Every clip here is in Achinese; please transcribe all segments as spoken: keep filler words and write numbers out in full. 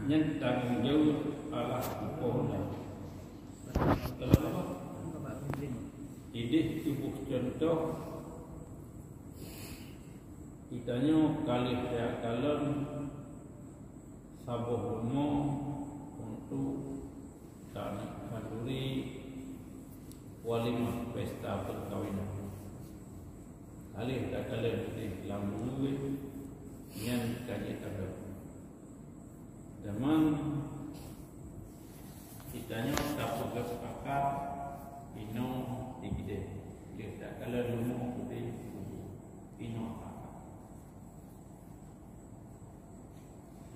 Nyan tanggong jaweueb Allah Taala. Idéh tuboh cuntoh, geutanyoe ka lheueh takalon saboh rumoh untuk taneuk khanduri walimah pesta peukawinan. Ka lheueh takalon idéh lam buleuen nyan ka jeuet takalon. Teuma geutanyoe tapeugah pakat inoe di keudè. Lheueh takalon rumoh udeb inoe pakat.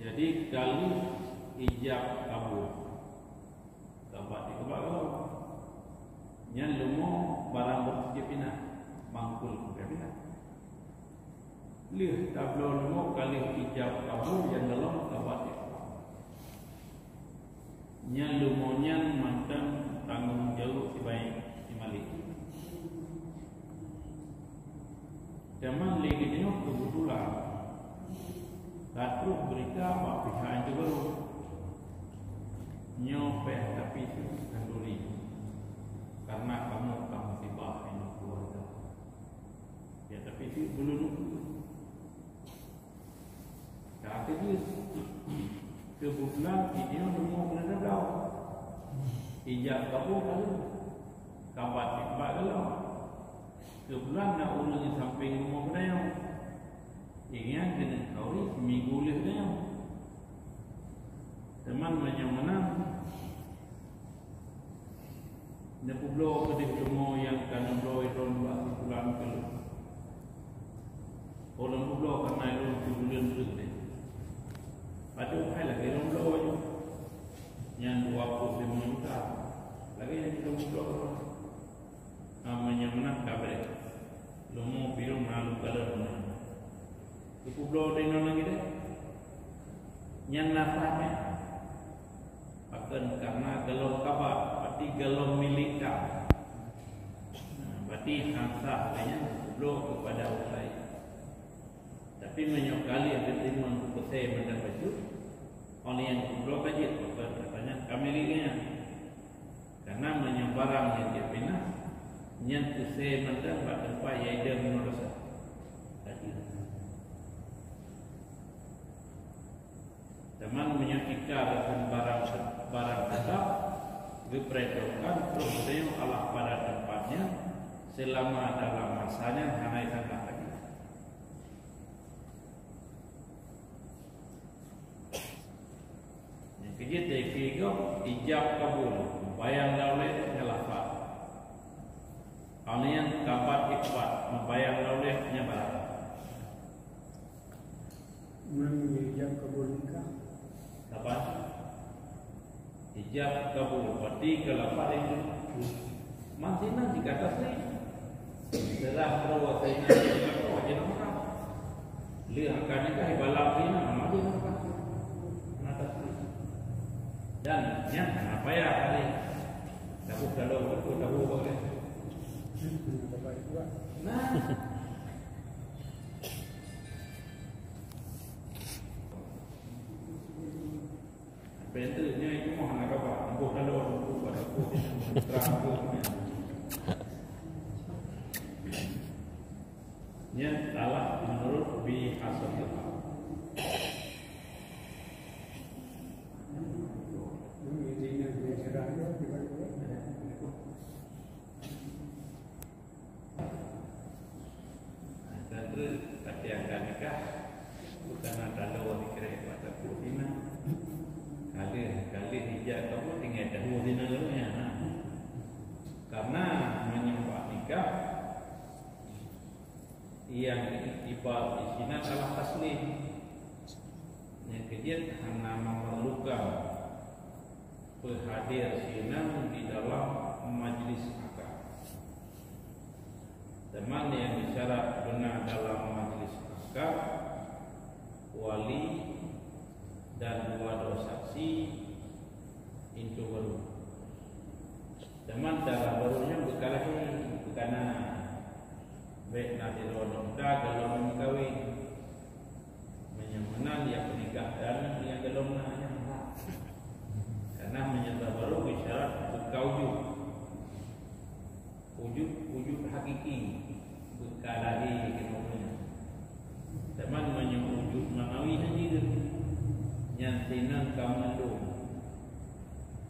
Jadi ka lheueh ijab kabul. Kabat di keubah goh. Nyan leumo barang beureuti jipinah, mangkul jipinah. Lheueh tabloe leumo ka lheueh ijab kabul nyang golom kabat di keubah. Nyan leumo nyan mantong tanggong jaweueb sibagoe si malik. Teuma lé geutanyoe keubeutulan ka troh beurita bak pihak nyang teubarô. Nyoe pih tapi khanduri, kareuna kamoe ka musibah inoe keuluwarga. Ya, tapi si buleuen ukeue. Ka keujeuet. Keubeutulan inoe rumoh geutanyoe bloe. Ijab kabul ka lheueh. Kabat nibak golom. Keubeutulan na ureueng nyang sampéng rumoh geutanyoe. Ingat keuneuk khanduri siminggu lheueh geutanyoe. Teuma meunyoe meunan, neupubloe keudeh leumo nyang ka neubloe droe bak si pulan keu lôn. Oh, lôn publoe kareuna lôn sibuleuen treuk deh. Padub hai lagèe lôn bloe nyoe. Nyan dua ploh limong juta. Lagèe nyan lôn publoe. Ah, meunyoe meunan ka brek. Leumo pih lôn na lôn kalon meunan. Neupubloe di noe lagèe deh. Nyan na sah nyan. Pakon? Kareuna golom kabat, berarti golom milék ka. Nah, berarti han sah lagèe nyan neupubloe keupada ureueng laén. Tapi meunyoe ka lheueh geuteurimong keu peusé mantong bacut, ureueng nyang neupubloe ka jeuet, pakon? Kareuna nyan ka milék geuh nyan. Kareuna meunyoe barang nyang jipinah, nyan peusé mantong bak teumpat nyang idong ngon rasa. Ka jeuet. Teuma meunyoe tikar keu barang, barang teutap, geupeurintahkan troh geutanyoe Allah pada teumpat nyan seulama dalam masa nyan hana jitangkah lagèe. Nyang keujeuet dari keu gob, ijab kabul, mubayang lam ulèe nyan lafaz. Aneuk nyan kabat iqbad, mubayang lam ulèe nyan barang. Meunyoe ijab kabul nikah. Saban. Ijab kabul, berarti ka lafaz itu. Man sinan jika taslim. Seurah roh sinan jika roh aja nama. Lheueh akan nikah ibalam sinan nama dia nama. Nah, taslim. Dan nyan hana payah hari. Tabu kalau betul tabu boleh. Nah. Bentuk nyoe itu mah hana kaba. Amboh lalu amboh pada amboh. Terang amboh. Nyan salah menurut bi hasab. Dan terus, pati angka nikah, bukan ada lawan dikira pada pun dina. Kali, kali hijab kamu tinggal tahu dina dulu ya. Karena menyembah nikah yang diiktibal di sini adalah taslim. Yang kejadian hanya memerlukan peuhadér sinan di dalam majlis akad. Teuma nyang disyarat beuna dalam majlis akad, wali dan dua droe saksi, intu baru. Teuma dara baru nyan beukalahi, beukana. Bèk na sidroe nonta golom meukawen. Meunyoe meunan, ya peunikah dan nyang golom na nyan hak.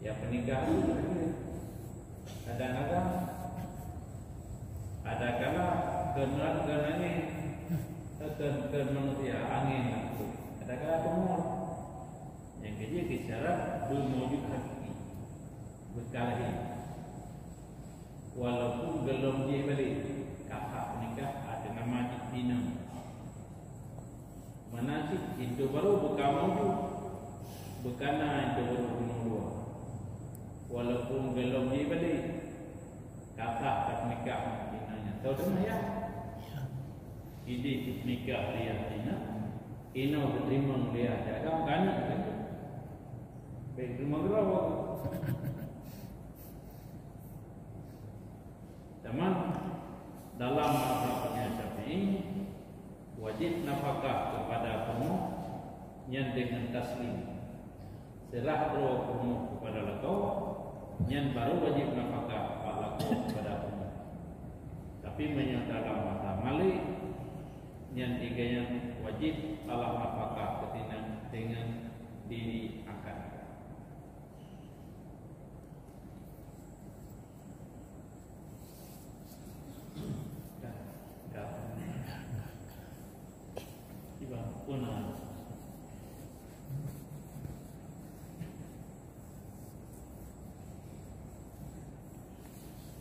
Ya, peunikah. Kadang-kadang, kadang-kadang keunan, keunan angén, keu-, keu-, keu manusia angén. Kadang-kadang teumor. Nyang keujeuet keu syarat beumujud hakiki, beukalahi. Walaupun gohlom jih balé, ka sah peunikah, ateueh nama jih inong. Meunan cit, pintoe barô beuka mujud, beukana pintoe barô bunoe dua. Walaupun gohlom jih balé, ka sah peunikah inong nyan. Tahu dengar ya? Idéh peunikah lé inong, inong geuteurimong lé ayah, agam ka aneuk lagèe. Bèk teurimong keudroe. Teuma dalam mazhab Imam Syafi'i, wajib nafakah keupada peurumoh nyan deungon taslim. Seurah droe peurumoh keupada lakoe, nyan barô wajib nafakah bak lakoe keupada peurumoh. Tapi meunyoe dalam mazhab Malik, nyan geuganyan wajib Allah nafakah keutinang deungon diri angkat.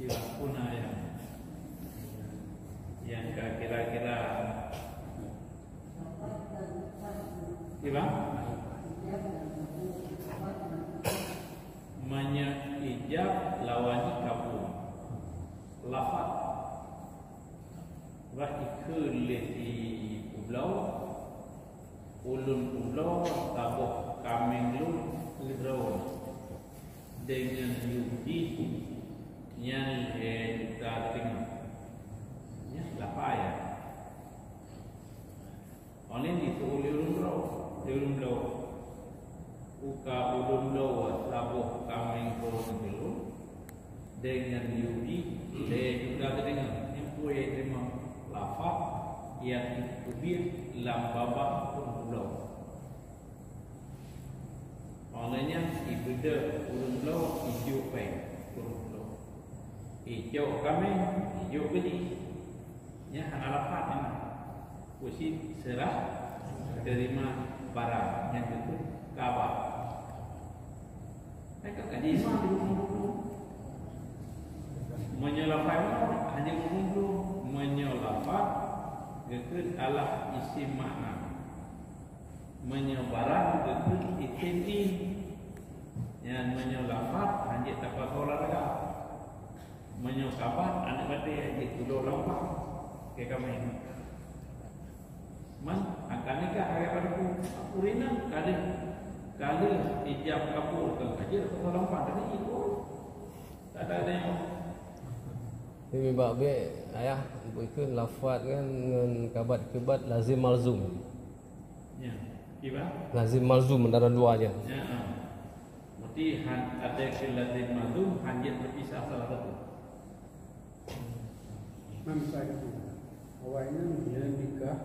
Kira pun yang, yang ka kira-kira. Kira? Meunyoe ijab lawan kabul. Lafaz. Bah ikheun lé si Publoe, ulôn publoe saboh kaméng lôn keu droe. Deungon yub jih nyan lhèe juta teurimong. Nyan lafaz ya. Óh lheueh nyan ulôn bloe, ulôn bloe. Uka ulôn bloe saboh kaméng keu lôn, deungon yub jih lhèe juta teurimong. Nyan peue teurimong? Lafaz nyang teubiet lam babah phôn bloe. Óh lheueh nyan ibeudôh ulôn bloe ijok péng, ulôn bloe. Ijok kaméng, ijok keudéh. Nyan hana lafaz nyan. Peue cit seurah teurimong barang nyang geukheun kabat. Hai ka kaji ma di rumoh dulu. Meunyoe lafaz nyoe hana rumoh dulu. Meunyoe lafaz geukheun alah isim makna. Meunyoe barang geukheun isim in. Nyan meunyoe lafaz hana jeuet tapasoe lam ragam. Meunyoe kabat aneuk batèe jeuet tudoh lampah keu kaméng. Man, akan nikah hai ka teupeu. Ureueng inong ka lheueh, ka lheueh ijab kabul keu ka jeuet tudoh lampah tadi. Oh. Tak ada yang. Tapi bak bèk ayah bukon lafaz kan ngon kabat keubat lazim malzum. Ya, kiban? Lazim malzum antara dua je. Ya, ah. Berarti han-, ada ke lazim malzum, hanya terpisah salah satu. Memang itu. Awaknyan bila nikah,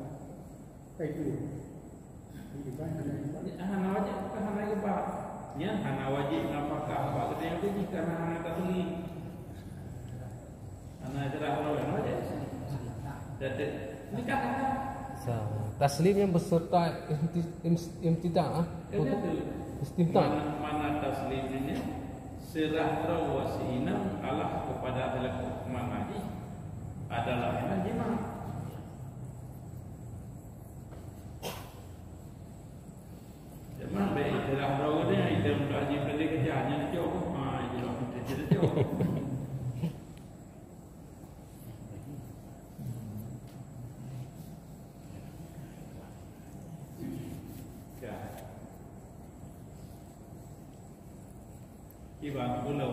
itu. Nikah, nikah. Hana wajib, bukan hana ibadah. Nyan hana wajib nafakah bak geutanyoe jih karena hana taslim. Hana seurah droe, hana wajib. Jadi, nikah hana. Sa-, taslim yang beserta imti-, im-, imtita, ah. Kena tu. Istimta. Mana, mana taslim ini? Seurah droe si inong alah keupada teuleukok mana jih adalah inong jima. Teuma bèk istilah droe nyan, item ka jipeuleuk keujah nyan cok. Ha, itu lah kita cerita cok. Ya. Kiban pulo.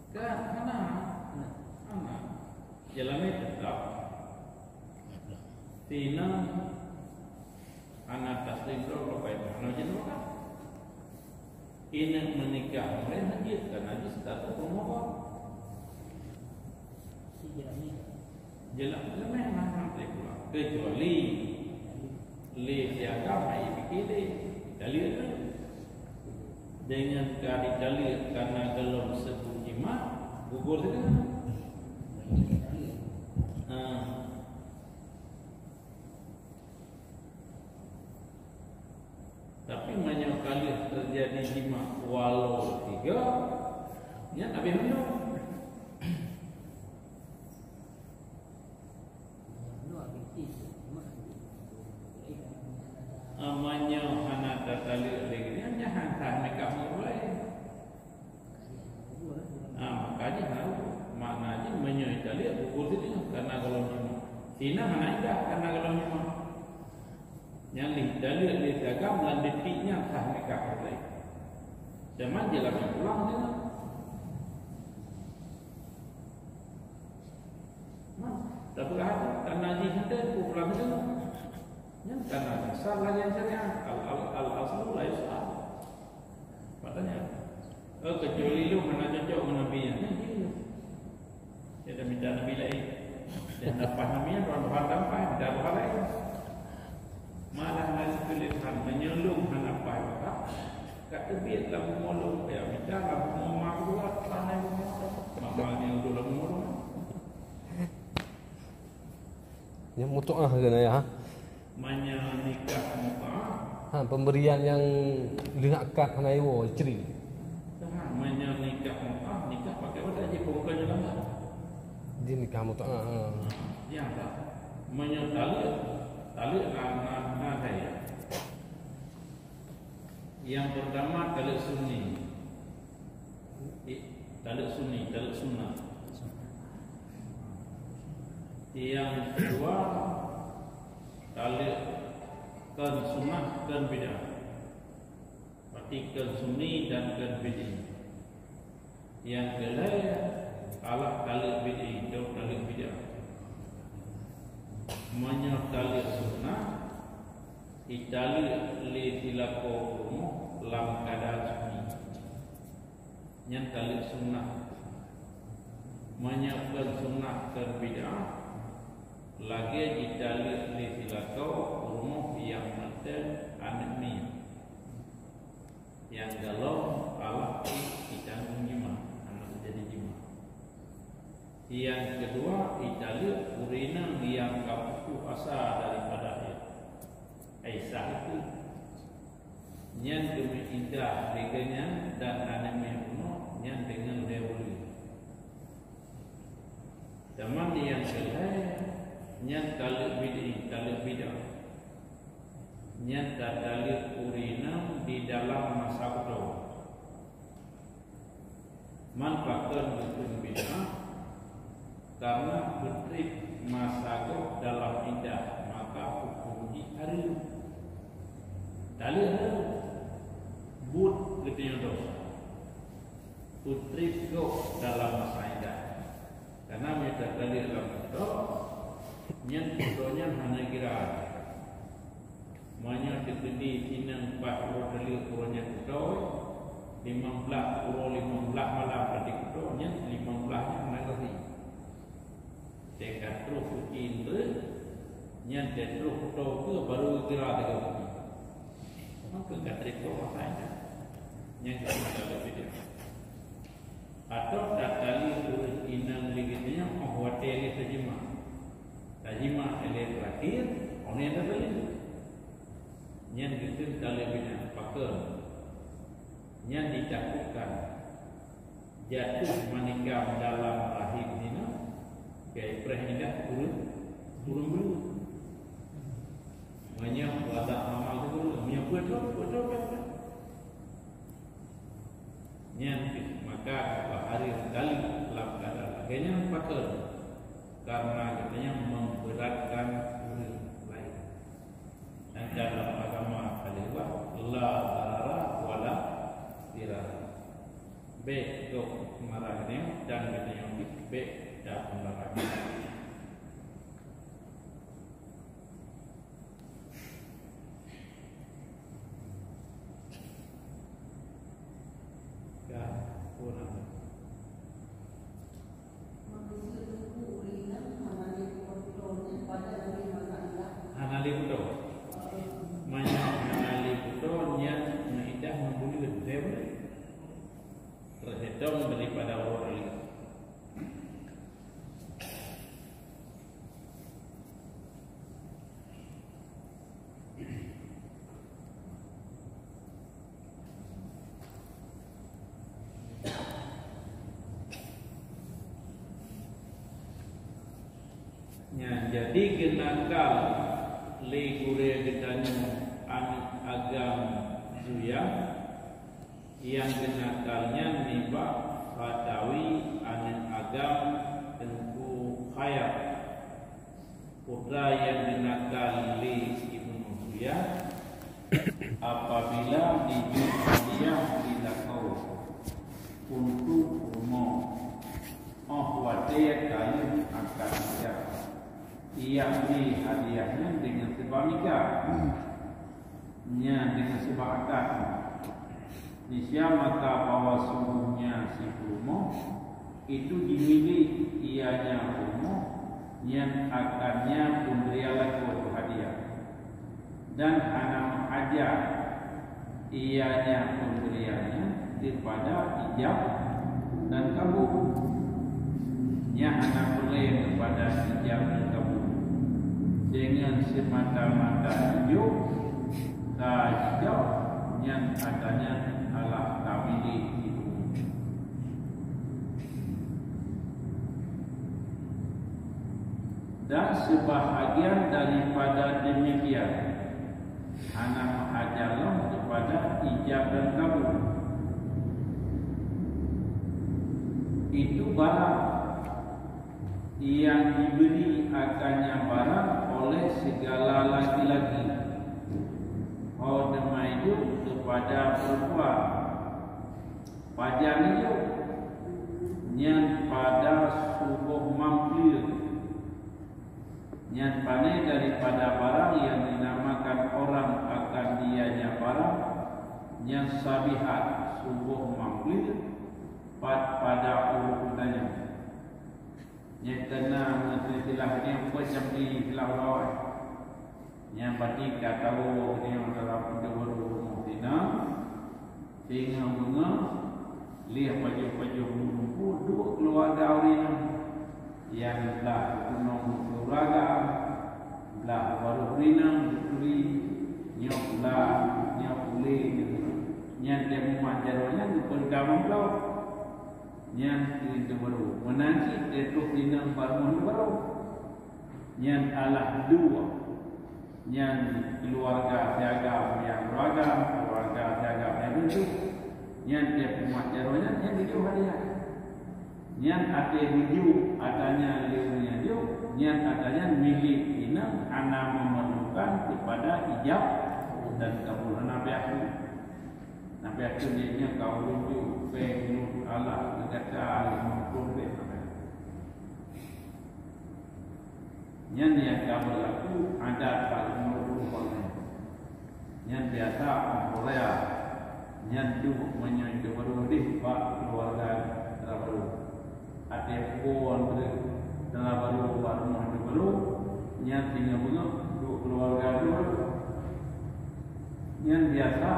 Kan hana. Hana. Jalan ni tetap. Tina hana taslim droe, hana jeunah. Inong meunikah mulai hana jeuet, karena jih status peurumoh. Jeulaih leumeh mangat lé pulang. Keucuali lé siagam hai pike lé. Taleuek tu. Dengan ka ditaleuek kana golom seubut jimak, gugur sigoe. Ha. Tapi meunyoe ka lheueh teujadi jimak walau tiga, nyan habéh meunyoe. Ah, meunyoe hana tataleuek lé nyan, nyan han sah nikah ngon ureueng laén. Ah, maka jih hana huköm. Makna jih meunyoe taleuek gugur sinan kana golom jimak. Sinan hana iddah kana golom jimak. Nyan lé taleuek lé siagam lam detik nyan sah nikah ureueng laén. Teuma jeulaih pulang sinan. Nah, tapi hana, kana jih henteu pulang sinan. Nyan kana dasar lagèe syariat. Al, al, al aslu la yus'al. Maknanya, eh, kecuali lôn hana cocok ngon Nabi nyan, nyan jeuet. Dia dah minta Nabi laén. Dan dapat Nabi nyan, Tuhan, Tuhan dapat, minta Tuhan laén. Malah Nabi tuléh Tuhan, meunyoe lôn hana paih bakat, ka teubiet lam bumoe lôn, ya, minta lam bumoe mak dua, Tuhan laén bumoe. Mak, mak nyan duduk lam bumoe lôn. Nyang mutu'ah ke na ya? Meunyoe nikah mut'ah. Ha, pemberian nyang lheueh akad hana iwoe, isteri. Ha, meunyoe nikah mut'ah, nikah pakai wadah jih, bukan jalan dah. Di nikah mut'ah, ha. Ya, tak. Meunyoe taleuek, taleuek na, na, na daya. Yang pertama, taleuek sunni. Eh, taleuek sunni, taleuek sunnah. Yang kedua, taleuek kon sunnah, kon bid'ah. Berarti kon sunni dan kon bid'i. Nyang keulhèe, alah taleuek bid'i, taleuek bid'ah. Meunyoe taleuek sunnah, jitaleuek lé silakoe rumoh lam keuadaan sunyi. Nyan taleuek sunnah. Meunyoe kon sunnah, kon bid'ah, lagèe jitaleuek lé silakoe rumoh nyang mantong aneuk miet. Nyang golom alah jitanggung jimak, hana teujadi jimak. Nyang keudua, jitaleuek ureueng inong nyang ka putôh asa daripada iddah. Ai sah itu. Nyan geumeuiddah lé geuh nyan dan aneuk miet bunoe nyan deungon lhèe buleuen. Teuma nyang keulhèe, nyan taleuek bid'i, taleuek bid'ah. Nyan tataleuek ureueng inong di dalam masa beutôi. Man pakon geukheun bid'ah? Karena peutrép masa gob dalam iddah, maka huköm jih hareuem. Taleuek hareuem, buet geutanyoe desya. Peutrép gob dalam masa iddah. Karena meunyoe tataleuek lam putôh, nyan putôh nyan hana gira. Meunyoe teukeudi sinang pat uroe taleuek uroe nyan putôh, limong blaih uroe, limong blaih malam tadi putôh, nyan limong blaih nyan hana geuhi. Teuka troh suci indri, nyan teutroh putôh keue baru gira teuka suci. Maka ka trép gob masa iddah. Nyan ka masa iddah. Atawa tataleuek ureueng inong lé geutanyoe óh watèe lheueh tajimak. Tajimak lheueh teurakhir, óh lheueh tataleuek. Nyan geukheun taleuek bid'ah, pakon? Nyan ditakutkan jatuh manikam dalam rahim nyan, keu preh inong ureueng, ureueng beuleueh. Meunyoe wadah amal tu, meunyoe beutôi, beutôi kan? Nyan pih, maka bahari kali lam keuadaan lagèe nyan pakon, karena geutanyoe membeuratkan ureueng laén. Dan dalam agama ka lewat, la darara wala dirara. Bèk gob marah nyoe dan geutanyoe pih bèk tapeumara. Ka, pulang. Nyan jadi geunakal lé gurée geutanyoe aneuëk agam Zuya, nyang geunakal nyan nibak fatawi aneuëk agam Teungku Khayat, putra nyang geunakal lé Ibnu Zuya. Apabila jijok hadiah di lakoe untuk rumoh, óh watée ka lheueh akan jak, ia bri hadiah nyan deungon seubab mika, nyan deungon seubab akad. Nisya maka bahwa sungguhnya si peurumoh itu jimilik ianya rumoh nyang akan nya peundrian lakoe hadiah, dan hana meuhaja ianya peundrian nyan daripada ijab dan kabul. Nya hana peureulée daripada ijab dan kabul. Deungon seumata-mata jijok, ka jijok, nyan ata nyan alah ka milék si peurumoh. Dan seubahagian daripada deumikian hana meuhaja lom keupada ijab dan kabul. Itu barang nyang jibri akan nyang barang oleh sigala laki-laki, ho teuma jijok keupada peurempuan. Pajan jijok? Nyan pada suboh mangklir. Nyan pané daripada barang nyang jinamakan orang akan dianya barang nyang sabihat, suboh mangklir, pat pada ureuëng geutanyoe. Nyang keunan meusilah nyan peue cam di silah ulawai. Nyang pati ka tawoe geutanyoe dalam pintoe barô rumoh singoh, singoh beungoh, lheueh pajoh-pajoh lumpur duek keuluwarga ureuëng inong. Nyang blah keunong keuluwarga, blah barôh ureuëng inong geuturi, nyoe blah, nyoe puléh, nyan teuh mumat jaroe nyan geupeugah meuplôh. Nyan pintoe barô. Meunan cit teuh troh inong barô barô. Nyan alah dua. Nyan keuluwarga siagam nyang beragam, keuluwarga siagam nyang reutôh. Nyan tiep umat jaroe nyan, nyan geujok hadiah. Nyan até geujok, ata nyan lé ureuëng nyang jok, nyan ata nyan milék inong hana memerlukan keupada ijab dan kabul, hana payah. Nabi Adam nyan ka ulôn jok péng lôn Allah gata limong ploh ribèe. Nyan nyang ka beulaku adat bak limong ploh ureuëng. Nyan biasa ureuëng raya. Nyan jok meunyoe jok barô deh bak keuluwarga dara barô. Até phon treuk dara barô bak rumoh dara barô, nyan singoh beungoh duek keuluwarga dua. Nyan biasa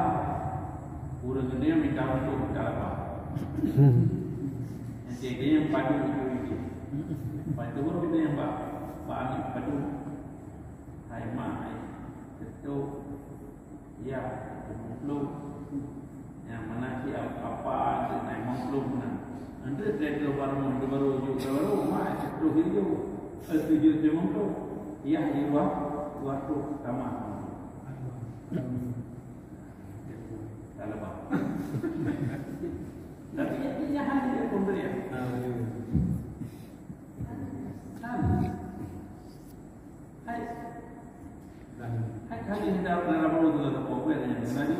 ureuëng geude mita reutôh mita laba. Nyan cit nyang padum itu itu. Padum ureuëng geude nyang bak, bak aneuk padum. Hai mak, hai reutôh. Ya, limong ploh. Nyang mana si apa tu naik limong ploh mana? Nanti saya tu baru, baru jok, baru mak sepuluh itu. Eh, tujuh limong ploh. Ya, di luar, luar tu sama. Tak lepas. Tapi ya, ini hanya dia pemberian. Kan? Hai. Hai, kali ni dah, dah lama tu dah tak apa, apa yang mana ni?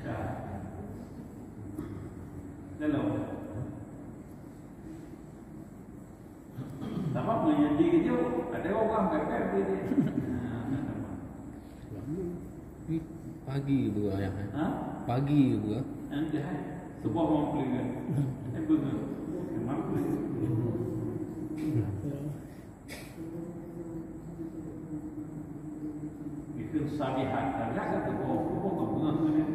Ya. Hello. Sama menyedih je, ada orang kata dia. Pagi buah ya. Ha? Pagi buah. Yang dia. Sebuah mampu kan. Eh, betul. Mampu. Itu sabihat. Tapi ada tu, oh, oh, oh, oh, oh, oh.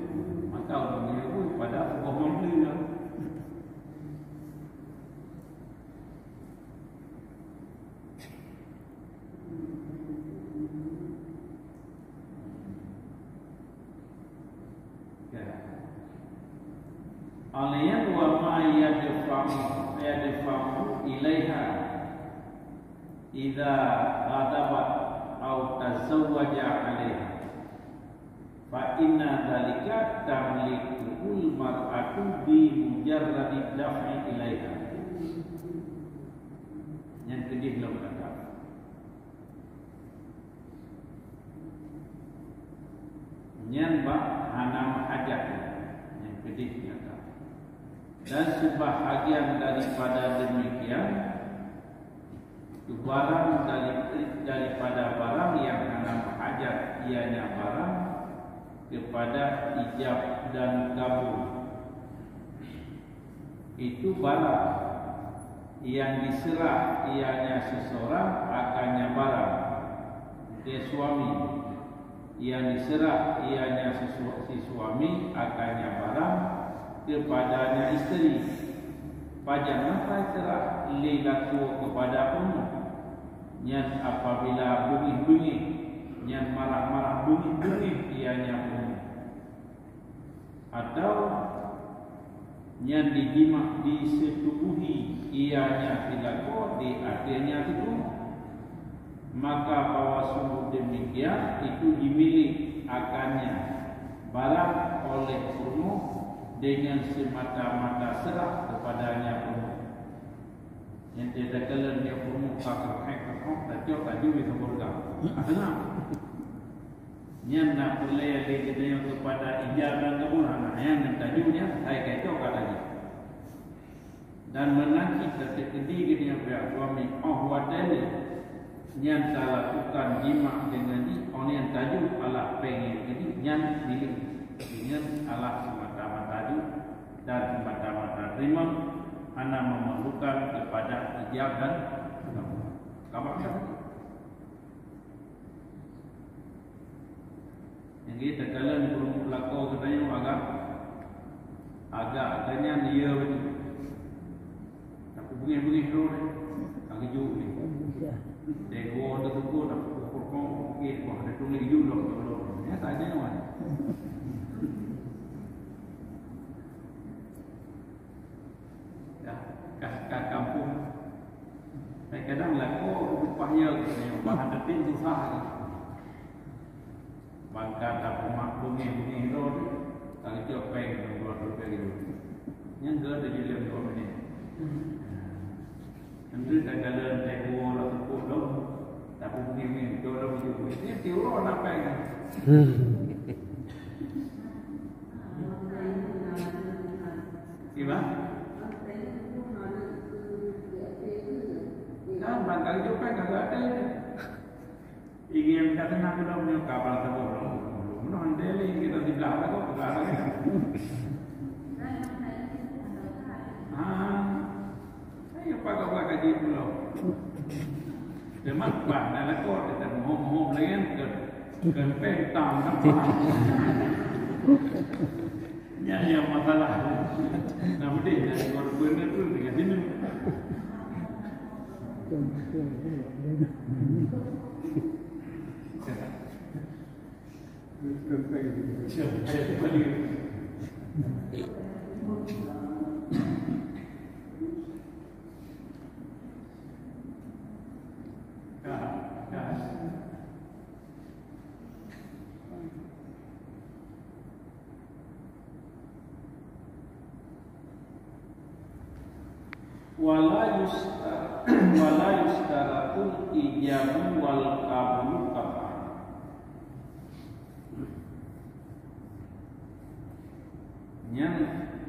Maka orang dia pun pada sebuah mampu kan. Ya. Alayan wa ma yadfa'u, yadfa'u ilaiha idza ghadabat au tazawwaja alaiha. Fa inna dzalika tamlikuhul mar'atu bi mujarradi daf'i ilaiha. Nyang keudeh lom gata. Nyan bak hana meuhajat, nyang keudeh gata. Dan seubahagian daripada demikian, itu barang dari, daripada barang yang hana meuhajat, ianya barang kepada ijab dan kabul. Itu barang yang diserah ianya seseorang akannya barang, dia suami, yang diserah ianya sesu-, si suami akannya barang kepadanya isteri. Pajan mata serah lé lakoe kepada peurumoh, nyan apabila beungéh-beungéh, nyan marah-marah beungéh-beungéh ianya peurumoh. Atau nyan dijimak, disetubuhi ianya si lakoe di ateueh nya si peurumoh. Maka bahwa sungguh demikian itu jimilik akannya barang oleh peurumoh dengan semata-mata serah kepadanya peurumoh. Nyang teuka lôn nyoe peurumoh ka keuhai keuhai tacok laju di saboh reugang. Akhirnya, nyan na peureulée lé geutanyoe keupada ijab dan kabul hana, nyan nyang taju nyan hai kacok ka taju. Dan meunan cit tateukeudi geutanyoe pihak suami óh watée lé nyan talakukan jimak deungon jih, óh nyan taju alah péng nyang keudeh nyan milék jih, nyan alah semata-mata jih dan semata-mata teurimong, hana memerlukan kepada ijab dan kabul. Kabah ka. Nyang geuh takalon peurumoh lakoe geutanyoe agak, agak geutanyoe dia beutôi. Tapi beungéh-beungéh droe deh. Ka geujok lé. Teungoh teupeugah, tapi pokok-pokok, oke, wah, ada tuléh jok lom, lom, lom. Ya, tak ada, wan. Ka, ka, ka kampung. Kadang-kadang lakoe upah ya, bahan tapi susah. Bangka dak umak bungéh-bungéh droe, ka geucok péng dua puluh ribu. Nyang geuh teuh jilem dua menit. Nanti takalon teh dua lah sepuluh dong, tapi bungéh-bungéh, dua lah tujuh. Ini tiuroe nak péng. Kiban? Kan bangka geucok péng kagak ada. Ingin ka teunang keudroe meunyoe kapal saboh droe. Meunyoe hana lé kita siblah lagoe, peugah lagèe nyan. Ah, ayo pakai-pakai kaji pulo. Teuma bah na lakoe kita mohom-mohom lagèe nyan ke, ke peng tam, tam paham. Nyan nyang masalah. Nah, beudeh dari gurèe-gurèe tu dengan sini. Wala yusta-, wala yustaratul ijabu wal qabulu kafaah. Nyan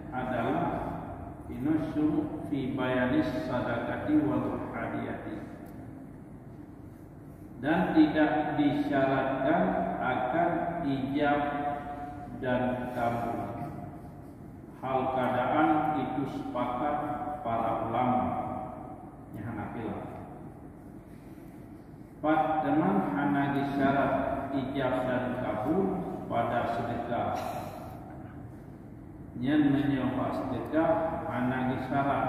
adalah inoe syuruh fi bayanis sadaqati wal hadiyati. Dan tidak disyaratkan akan ijab dan kabul. Hal keadaan itu sepakat para ulama. Nyan hana khilaf. Pat teuma hana disyarat ijab dan kabul pada seudeukah. Nyan meunyoe bak seudeukah hana disyarat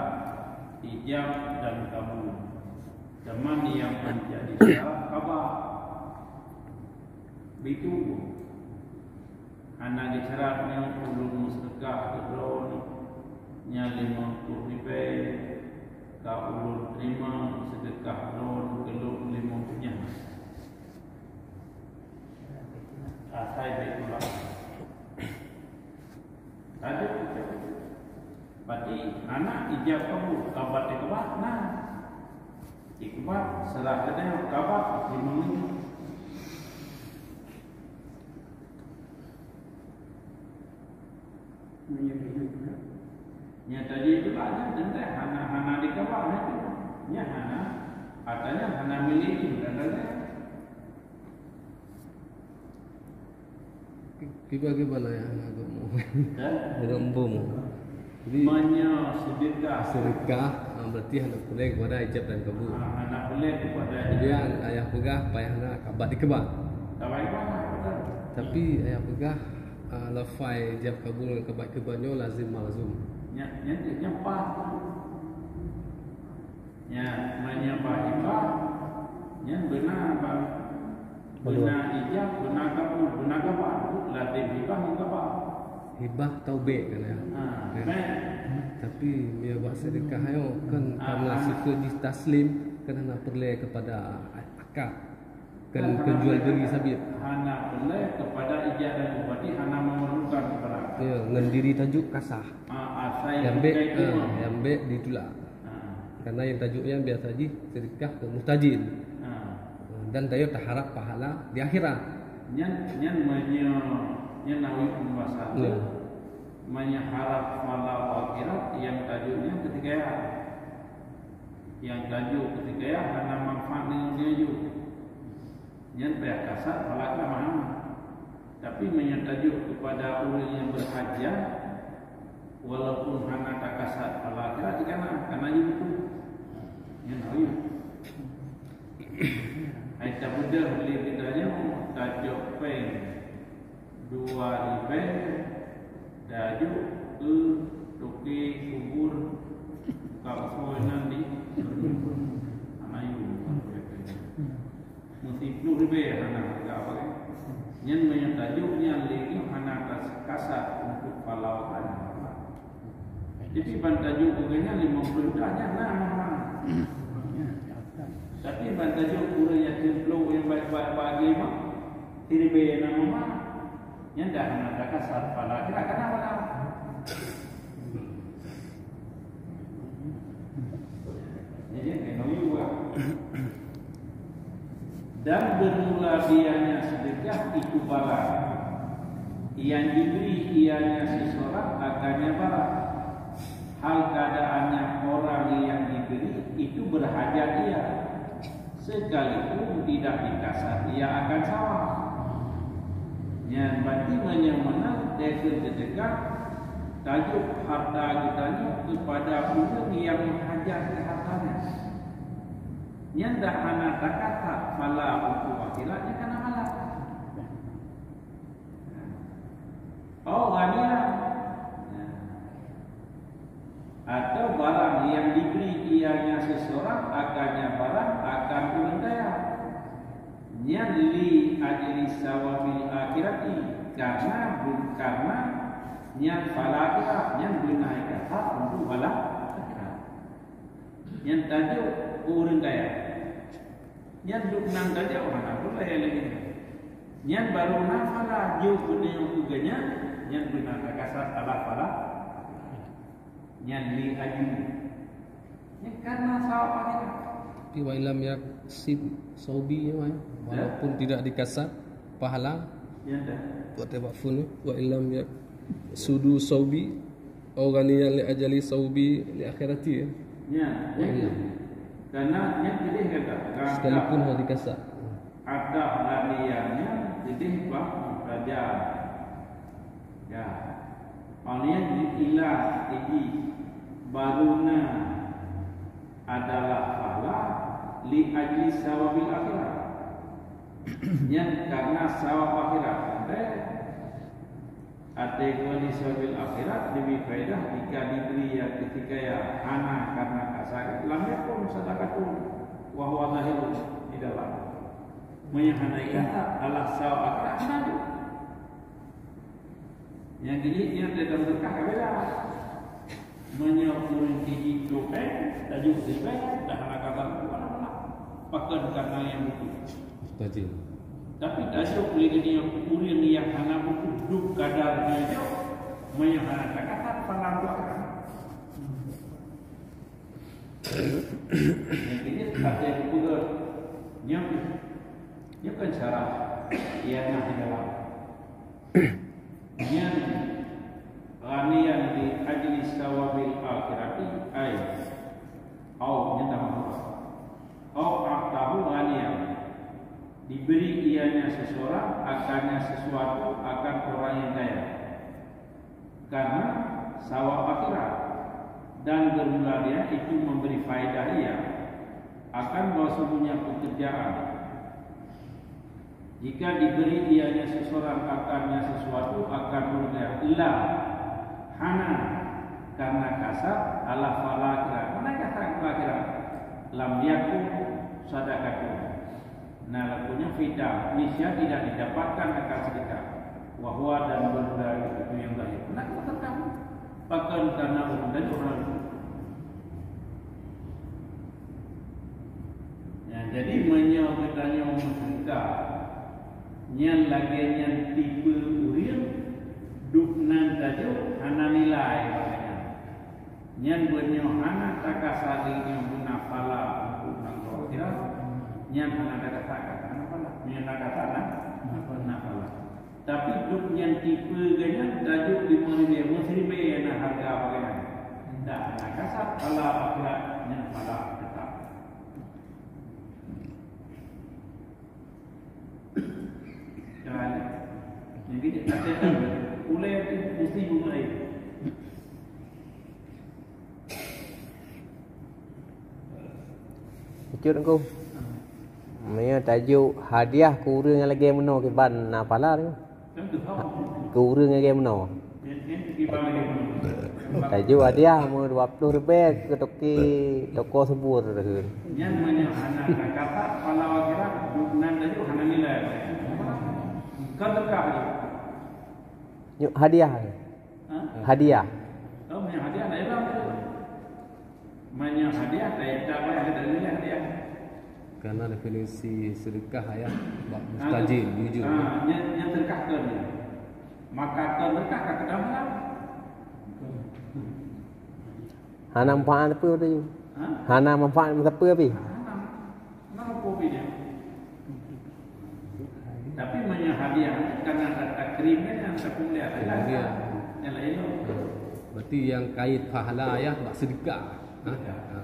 ijab dan kabul. Teuma nyang manjadi syarat kaba. Bitu. Hana disyarat nyoe ulôn meuseudeukah keu droeneuh, Imam, seudeukah droe keulok limong punyah. Asai Baitullah. Tadi, berarti anak ijab kabul, kabat dikeubah, nah. Dikeubah, serah keudeh kabat, limong limong. Nyata jih itulah, nyan teuntèe hana, hana dikeubah, nyan hana, harta nyan hana milék jih, dan lain-lain. Kiban-kiban ayah hana agam mu. Hah? Agam bom. Jadi, meunyoe sedekah. Sedekah, ah, berarti hana peureulèe kepada ijab dan kabul. Ah, hana peureulèe kepada ijab. Kemudian ayah peugah, payah hana kabat dikeubah. Kabat dikeubah, betul. Tapi ayah peugah, ah, lafai ijab kabul ngon kabat dikeubah nyoe lazim malzum. Nyan, nyan, nyan pas. Nyan, meunyoe bak hibah, nyan beuna bak, beuna ijab, beuna kabul, beuna gabah. Lazim hibah ngon gabah. Hibah taubek kan ya? Ha, kan? Bek. Tapi meunyoe bak sedekah nyoe kan, ha, karena ha, sifeut jih taslim, kan hana peureulèe kepada akad. Kan, kan hana jual beli sabit. Hana peureulèe kepada ijab dan kabul, hana memerlukan kepada akad. Ya, ngon diri tajok ka sah. Ah, asai nyang bek, bukai, ah, imam. Nyang bek ditulak. Ah. Karena nyang tajok nyan biasa jih sedekah keu muhtajin. Ah. Dan tajok taharap pahala di akhirat. Nyan, nyan meunyoe, nyan Nawawi peunubasan tu. Ya. Meunyoe harap pahala akhirat, nyang tajok nyan keutikaya. Nyang tajok keutikaya hana manfaat ngon tajok. Nyan payah kasat pahala keulamahan. Tapi meunyoe tajok kepada ureueng nyang berhajat, walaupun hana takasat pahala akhirat, jikana, kana jih beutôi. Nyan hoi. Hai tabeudôh lé geutanyoe, tajok péng dua ribèe, tajok keu toke kubur, buka usoe nan di Anayu. Meusiploh ribèe hana hareuga apa kan? Nyan meunyoe tajok nyan lé nyoe hana tas-, kasat untuk palau kan. Jadi ban tajok bukan nyan limong ploh juta nyan na mahal. Tapi ban tajok ureueng yatim ploh nyang baik-baik bagi mah, siribèe na mahal. Nyan dah hana takasat pahala akhirat, kana pahala. Jadi, kena juga. Dan bermula dianya sedekah itu barang, yang diberi ianya seseorang akannya barang. Hal keadaannya orang yang diberi itu berhajat ia. Sekalipun tidak dikasat ia akan sawab. Nyan berarti meunyoe meunan, dèh keu teudeungoe, tajok harta geutanyoe keupada ureueng nyang meuhajat keu harta nyan. Nyan dah hana takasat pahala untuk akhirat, nyan kana pahala. Oh, ghaniyan. Nah. Atau barang yang diberi ianya seseorang, akannya barang akan ureueng kaya. Nyan li ajli sawabil akhirati, karena bu-, karena nyan pahala akhirat, nyan beuna kasat untuk pahala akhirat. Nyan tajok ureueng kaya. Nyan duek nan tajok hana peureulèe lagèe nyan. Nyan barô na pahala jok keu tanyoe keu geuhnyan, nyan beuna takasat Allah pahala. Nyan li ajli. Nyan karena sawab akhirat. Tapi wa illam yaksib saubi, ya, Wan. Ya. Walaupun tidak dikasat pahala. Ya, dah. Buat tembak phone ni. Wa illam yaksudu saubi. Au ghaniyan li ajli saubi li akhirati, ya. Ya, ya. Karena nyan tadi kata, sekalipun hana dikasat. Ada ghaniyan nyan tadi bah raja. Ya. Paling ilah tinggi baruna adalah pahala li ajli sawabil akhirat. Nyan karena sawab akhirat. Até geuh li sawabil akhirat leubeh faedah jika dibri nyang keutikaya hana karena kasat, lam yakun sadaqatun wa huwa zahirun di dalam. Meunyoe hana ikasat, Allah sawab akhirat hana jok. Nyang gini dia dalam berkah ka beda. Meunyoe ureuëng tiji topeng, tajok siribèe, dah hana kata pun, hana masalah. Pakon karena nyang butuh. Tajok. Tapi tajok lé geutanyoe ureuëng nyang hana butuh, dum kadar jih jok, meunyoe hana takasat, salah dua kali. Jadi, ada yang peugah, nyoe, nyoe kan syarah, ianah di dalam. Nyan ghaniyan li ajli sawabil akhirati, ai, au, nyan tamah. Au a'tahu ghaniyan, diberi ianya seseorang akannya sesuatu akan orang yang kaya. Karena sawab akhirat, dan bermula dia itu memberi faedah ia akan bahwasanya pekerjaan. Jika diberi ianya seseorang akannya sesuatu akan bermula, la, hana, karena kasat, ala fala akhirat. Mana kasat akhirat? Lam yakun sadaqatun. Nah, lakunya fida, niscaya tidak didapatkan akan sedekah. Wahwa dan bermula itu yang zahir. Nah, kita tahu. Pakon karena ureuëng tadi orang itu. Ya, jadi meunyoe geutanyoe meusedekah, nyan lagée nyan tipe ureuëng, dum nan tajok hana nilai bak geuhnyan. Nyan buet nyoe hana takasat lé nyoe beuna phala untuk nanggroe akhirat, nyan hana takasat, hana phala. Nyan takasat na, na phala. Tapi dum nyan tipe geuhnyan tajok limong ribèe, meusiribèe na hareuga bak geuhnyan. Dak hana kasat phala akhirat, nyan phala teutap. Kan? Jadi, ulée tu mesti mulai. Bacut, Teungku. Meunyoe tajok hadiah keu ureuëng nyang lagée meunoe kiban na phala tu. Keu ureuëng nyang lagée meunoe. Tajok hadiah meu dua ploh ribèe keu toke toko subur tu. Nyan meunyoe hana takasat phala akhirat, dum nan tajok hana nilai. Ka teuka. Nyoe hadiah. Ha? Hadiah. Oh, meunyoe hadiah laén lah. Meunyoe hadiah, laén tak payah kita nilai hadiah. Karena definisi sedekah ya, bak mustajil, jujur. Ha, nyan, nyan sedekah ke dia. Maka sedekah ka keudang lah. Hana manfaat apa tu? Ha? Hana manfaat apa pi? Hana. Nah, apa bedanya? Tapi meunyoe hadiah, karena ada takrim kan, yang tak boleh ada. Iya. Yang lain tu. Berarti yang kait pahala ya, bak sedekah. Ha? Ya. Ha.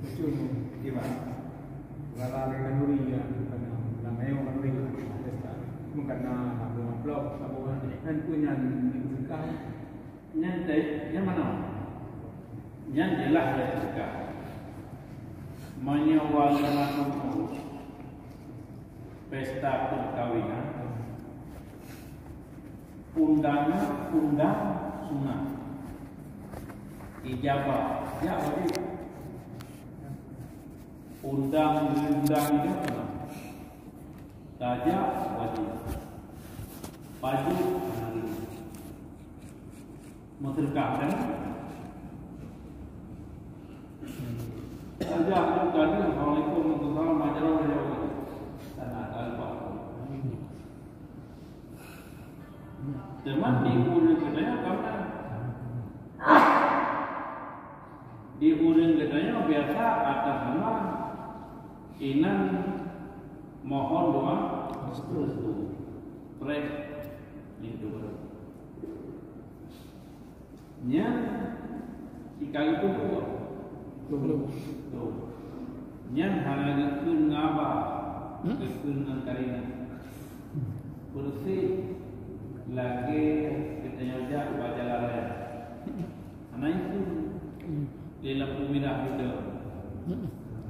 Betul, iya, Pak. Kalau ada kanduri, ya, bukan nama yang kanduri, bukan nama amplop, apa, kan, tu yang sedekah. Nyan teuh, nyan mana? Nyan jeulaih lé sedekah. Meunyoe walimatul maut, pesta perkawinan, undangan, undang sunat. Ijabah, jak wajib. Undang, undang, jak sunat. Tajak wajib. Pajôh hana lé. Meuseudekah kan? Tajak tu tadi, assalamualaikum, waalaikumsalam, majaroh, majaroh. Sana, tak lupa. Teuma di ureueng geutanyoe ka meunan. Di ureueng geutanyoe biasa atas nama inan mohon doa restu. Preh linto. Nyan sikali peubuet. Tuh. Nyan hana geukheun ngon abah, geukheun ngon kareuna. Beureuséh lagèe geutanyoe jak bak jalan raya. Hana ikheun lé lampu mirah beudôh.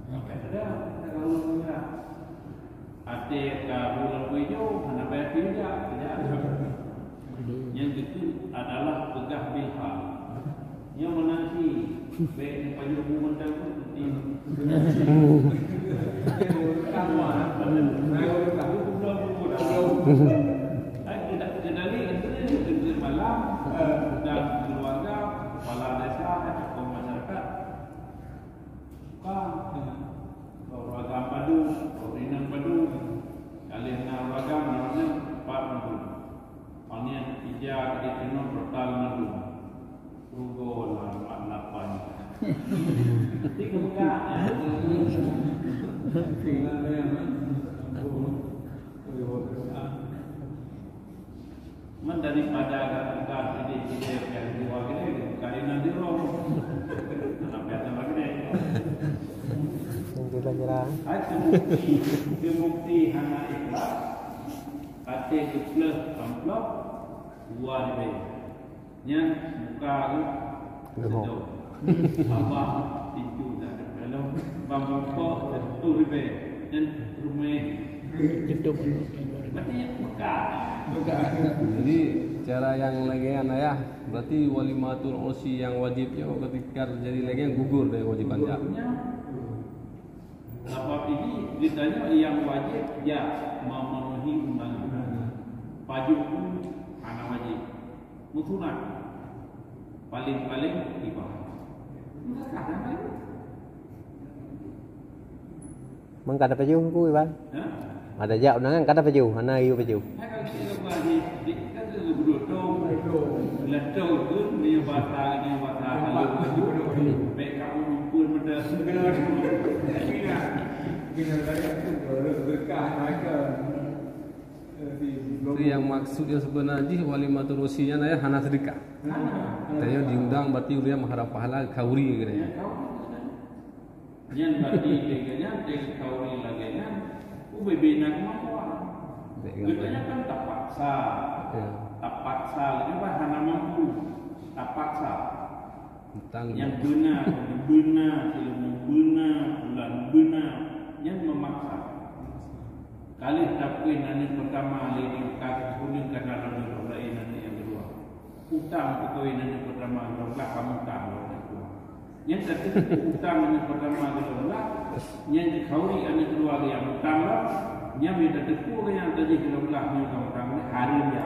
Sampai ada, ada lampu mirah. Até ka buleuen pujoe, hana payah piôh jak, jak. Nyang geukheun adalah peugah bilhal. Nyang meunan cit, bèk neupajoh bu mantong pun penting. Kawan, Hai, tidak kendali, kendali malam, eh, dan keluarga, kepala desa, tokoh masyarakat. Bukan, eh, ureueng agam padum, ureueng inong padum, kali na ureueng agam, namanya Pak Mandum. Panitia ija di keunoe total Mandum. Rugoe lah mak lapan. Tiga buka. Man daripada agak buka jadi jadi yang dua gini, kali nanti roh. Anak biasa lagi deh. Yang kita nyerang. Hai, terbukti, terbukti hana ikhlas. Até geupleuh amplop, dua ribèe. Nyan muka geuh Geuhok. Sedong. Abah pintu dah ada dalam. Bang rokok satu ribèe. Nyan rumah. Tutup. Berarti nyan muka. Jadi, cara nyang lagèe nyan, Ayah, berarti walimatul ursi nyang wajib nyoe ketika terjadi lagèe nyan gugur dari kewajiban, ya? Gugurnya, Sabab ini geutanyoe nyang wajéb jak memenuhi undang-undang. Pajoh pun hana wajéb. Meusunat. Paléng-paléng ibadah. Meusunat kan pajoh? Memang kada pajoh ku, Iban. Hah? Ada jak undangan kada pajoh, hana yue pajoh. Itu yang maksud yang sebenar jih walimatul ursi nyan, ya, hana sedekah. Tanya diundang berarti ureueng meuharap pahala khauri gitu ya. Nyan berarti lagèe nyan, lagèe khauri lagèe nyan, ubé bina kemampuan. Geutanyoe kan tapaksa. Ya. Tapaksa, lagèe bah hana mampu. Tapaksa. Utang. Nyang beuna, beuna, ilmu beuna, bulan beuna, nyan memaksa. Kalih tapeuin aneuk pertama lé di ka kuning kana lom laén aneuk nyang kedua. Utang pegawai aneuk pertama lom lah kamu utang lom aneuk kedua. Nyan tateupeue utang aneuk pertama lom lah, nyan dikhauri aneuk kedua nyang utang lom, nyan biar tateupeue nyang tajih lom lah nyoe ka utang lé hari ya.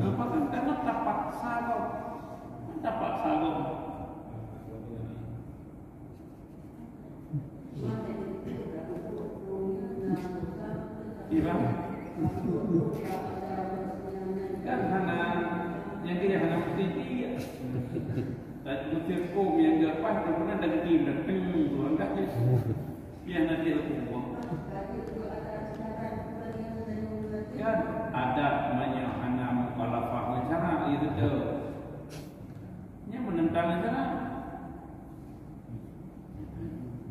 Apa kan karena terpaksa kok. Terpaksa kok. Iya, Bang. Kan hana, nyang dia hana mesti dia. Dan mesti hukum yang dia pas, tak pernah dah gini, dah teng, tu, angkat je. Biar nanti aku buang. Kan adat banyak hana mukhalafah dengan syarak, ya betul. Nya menentang syarak.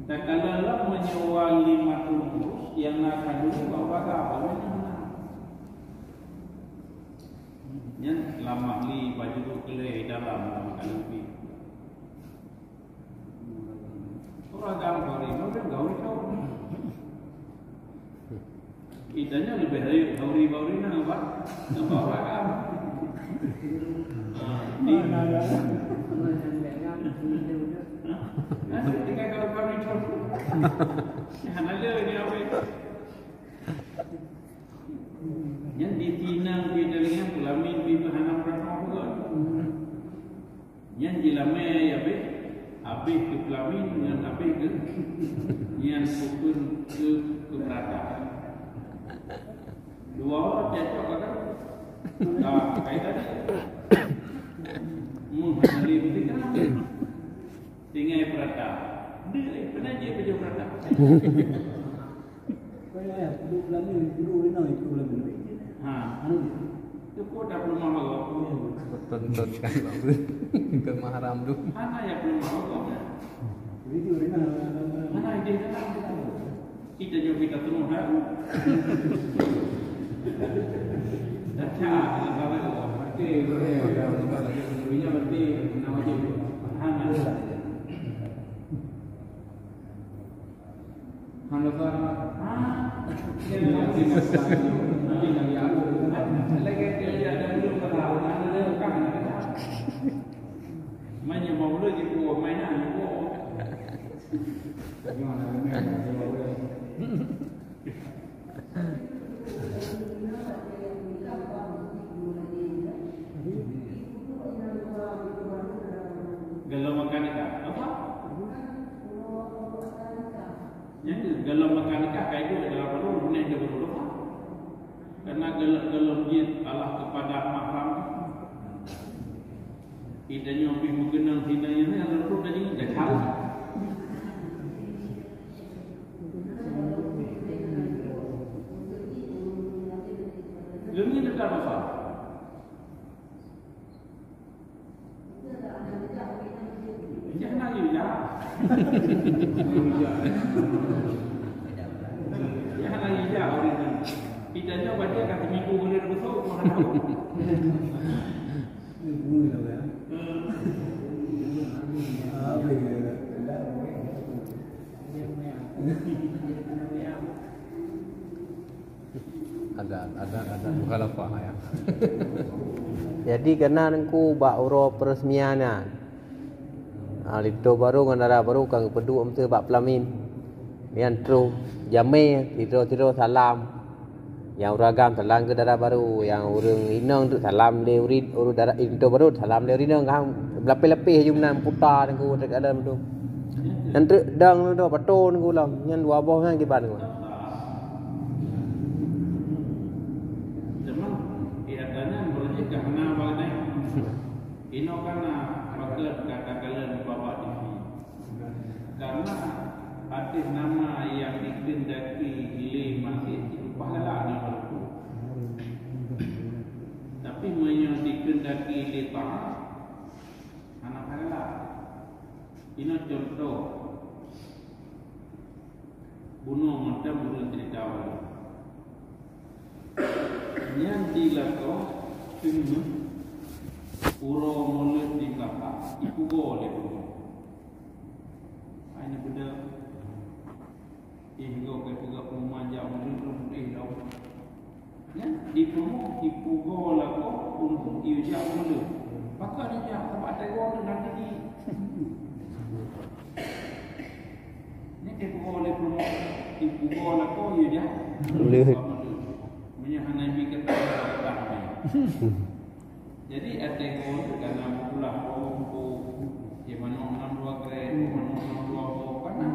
Takalon lom meunyoe walimatul urus nyang na kandungan bak baga, awaknyan hana. Nyan lamah li baju keulai dalam lamah kandungan. Ureueng agam khauri, ureueng gaul khauri. Kita nyoe leubeh rayeuk khauri bak ureueng inong, Pak. Nampak ureueng agam. Ah, di. Hah? Tinggai khauri bak ureueng inong. Hana le ni awet. Nyan di Cina, di dalam peulamin, di hana meurasa pun. Nyan jilamé habéh, habéh keu peulamin ngon habéh keu nyan pukon keu, keu peurata. Dua orang cocok kan? Nah, kayak tadi. Meuhana lé meutika. Tinggai peurata. Dia, eh, pernah je pajoh peurata. Ha. Itu pun dah belum mau. Tonton kan, Bang. Ke mahram tu. Hana ya belum mau. Hana dia dah. Kita jauh kita terus dah. Dah cak, dah tahu. Golom meukanikah. Apa? Nyan golom meukanikah, ka iduek dalam padum, bunoe di padum. Karena golom, golom jeuet Allah kepada mahram. Kita nyoe pih meukeunong sinoe nyan, lalu tu tadi dah tahu. Leungeun dah tahu. Jangan lagi ya. Jangan lagi ya orang ni. Kita nyoe baca kat minggu boleh betul, mana tahu. Ada, ada, ada mukhalafah, ya. Jadi, keunan Teungku bak uroe peresmian nyan. Ha, linto barô ngon dara barô ka geupeuduek meuteue bak peulamin. Nyan troh jamé, sidroe-sidroe salam. Nyang ureueng agam salam keu dara barô, nyang ureueng inong tu salam lé ureueng, ureueng dara, linto barô salam lé ureueng inong, kan beulapéh-lapéh jih meunan, puta Teungku, teuk dalam tu. Nyan treuk dong tu, pato Teungku lom. Nyan dua boh nyan kiban Teungku. Teuma, eh, ata nyan beureuti ka hana bak nyan. Inoe ka na pakon ka takalon bak T V. Karena ateueh nama nyang dikeundaki lé manusia itu pahala nyang baru. Tapi meunyoe dikeundaki lé taat, hana pahala. Inoe contoh, bunoe mantong ulôn cerita ulôn. Nyan di lakoe teungoh uroe Maulid di Melaka, ipugoe lé bunoe. Hai na beudôh. Ih, goe ka peugah pengumuman jak Maulid lôn, eh, lôn. Nyan, di peurumoh, ipugoe lakoe, untuk ijak Maulid. Pakon ijak, sabab ata goe tu nan tinggi. Nyan ipugoe lé peurumoh, ipugoe lakoe, ijak Maulid. Meunyoe hana ibi keu tamu, jadi, até goe tu kana meukulah, oh, oh, di manok nam dua krek, manok nam dua boh, kana.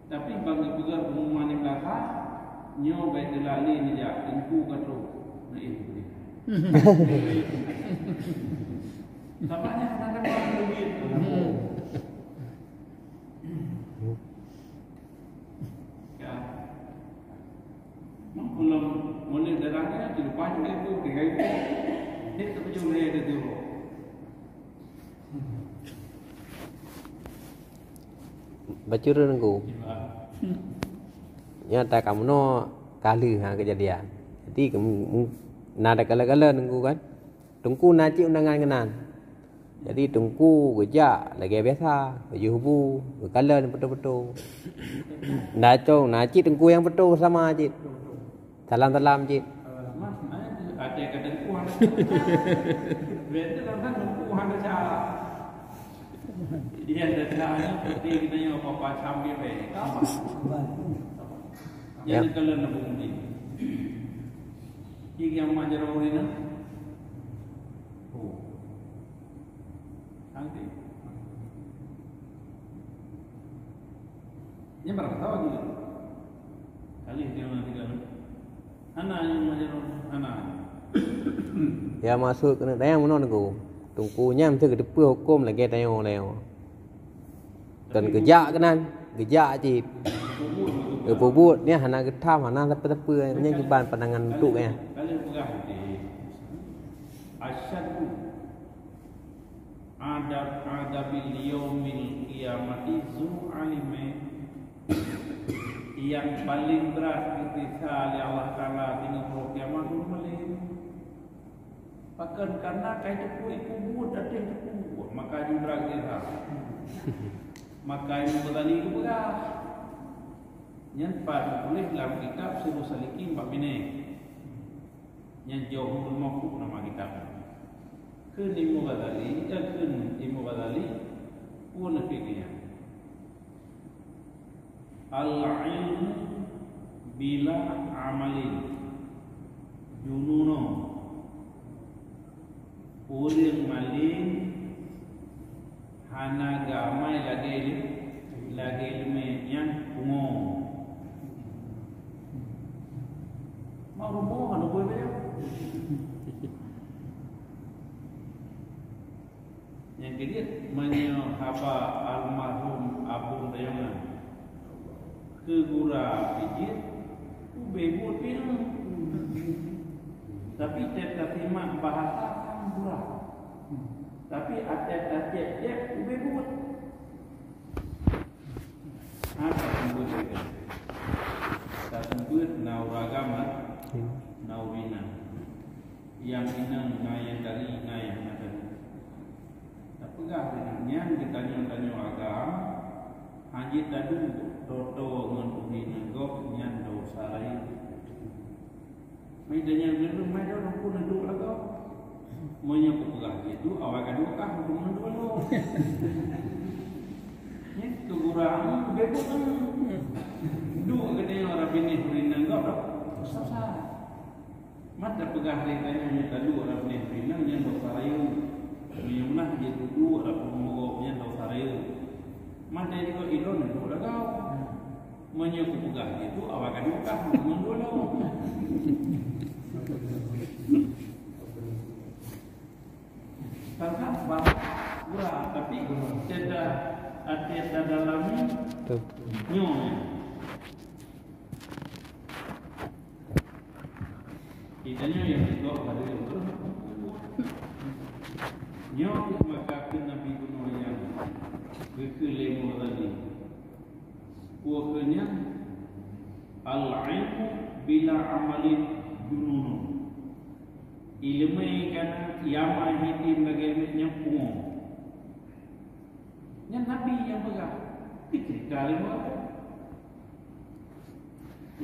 Tapi bagi peugah pengumuman di Melaka, nyoe bèk teulak lé neujak, Teungku ka trôh. Nah, eh, boleh. Sabab nyan kadang-kadang duit. Ya. Meukulom mulai darah dia dilupa juga itu, tiga itu. Dia tak percaya dia tu. Bacut Teungku. Nyan ata kamoe nyoe ka lheueh ha keujadian. Jadi, keu-, mu-, na takalon-kalon Teungku kan. Teungku na cit undangan keunan. Jadi, Teungku geujak lagèe biasa, geuyue bu, geukalon peuto-peuto. Na cong, na cit Teungku nyang peuto sama cit. Salam-salam cit. Mas, até ka Teungku hana. Berarti dalam Teungku hana cara. Jadi, ada caranya seperti kita yang apa-apa sambil baik. Apa? Ya. Jadi, kalau nak berhenti. Jadi, yang mak jarang orang ni. Oh. Nanti. Nyan barangkasoe lagèe nyan. Kali dia orang tiga. Hana nyang majnun, hana. Ya, maksud keuneuk tanyong meunoe Teungku. Teungku nyan meusti geuteupeue hukôm lagèe tanyoe-tanyoe. Kon geujak keunan, geujak cit. Geupeubuet nyan hana geutham, hana sapeue-sapeue. Nyan kiban pandangan untuk nyan. Kali peugah nanti. Asyaddu adab, adabil yaumil qiyamati zu alime. Yang paling berat disiksa oleh Allah Taala di nanggroe kiamat ureueng malém. Pakon, karena kai teupeu iku buet, até teupeu buet, maka jibrang iha. Maka Imam Ghazali geupeugah. Nyan pat tuléh lam kitab Sirus Salikin bab binéh. Nyan Jauhul Ma'qub nama kitab. Kheun Imam Ghazali, eh, kheun Imam Ghazali, peue nakeuh nyan? Al-ilmu bila amalin jununun. Ureuëng malém hana geuamai lagée lé-, lagée leumé nyang pungo. Mau rumoh hana buet beu. Nyang keujeuet, meunyoe haba almarhum Abon Tayongan keu gura pijeuet, ubé buet pineung. Tapi teuka simak bahasa kan gura. Tapi até tacék-cék ubé buet. Hana seumeubeuet lagée nyan. Taseumeubeuet na ureuëng agam na, na ureuëng inong. Nyang inong na nyang tari, na nyang hana tari. Tapeugah lagée nyan, geutanyoe-tanyoe agam, hana jeuet taduek toe-toe ngon ureuëng inong gob nyan desya rayeuk. Mai tanyong lôn, mai droeneuh pun neuduek lagoe. Meunyoe kupeugah jih duek, awai ka duek kah, meuteumé duek lom. Nyan keukurang beugot. Duek keunoe ureuëng binéh ureuëng inong gob, sah-sah. Mat tapeugah lé tanyoe nyoe taduek ureuëng binéh ureuëng inong nyan desya rayeuk. Meunyoe meunan jih duek ureuëng inong gob nyan desya rayeuk. Mat lé jih ilôn duek lagoe. Meunyoe kupeugah jih duek, awai ka duek kah, meuteumé duek lom. Karena bahasa gura, tapi teuka, até tadalami nyoe. Kita nyoe nyang teuka pada nyoe maka keu Nabi bunoe nyang geukheun lé Imam Ghazali. Peue kheun nyan, "Al-ilmu bila amalin jununun." Ileumé kana nyang hana jitem lagée nyan pungo. Nyan Nabi nyang peugah. Keu ceurita lé Nabi.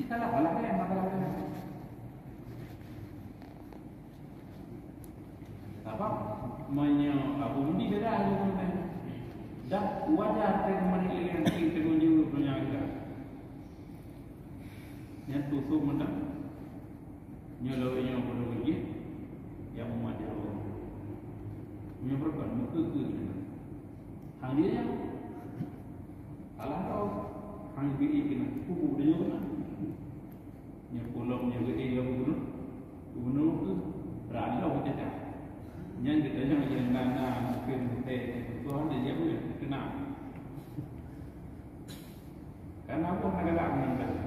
Salah-salah kan, masalah kan. Sabab meunyoe Abu Mudi beda lagée nyan. Dah wajar teuh meunan lagée nyan, teungoh jeuet donya akhirat. Nyan tutob meunan. Nyoe lawét nyoe bodoh jih, nyang umat jaroe. Nyoe beureukat meukeue-keue nyan. Hang dia nyan. Alah kau. Hang bi keunan. Kubu dia nyoe keunan. Nyoe pulom nyoe geude lom gubernur. Gubernur tu randong cacah. Nyan geutanyoe nyang na-na mungken mutée Tuhan dia jaweueb kena. Karena Allah na galak ngon gata.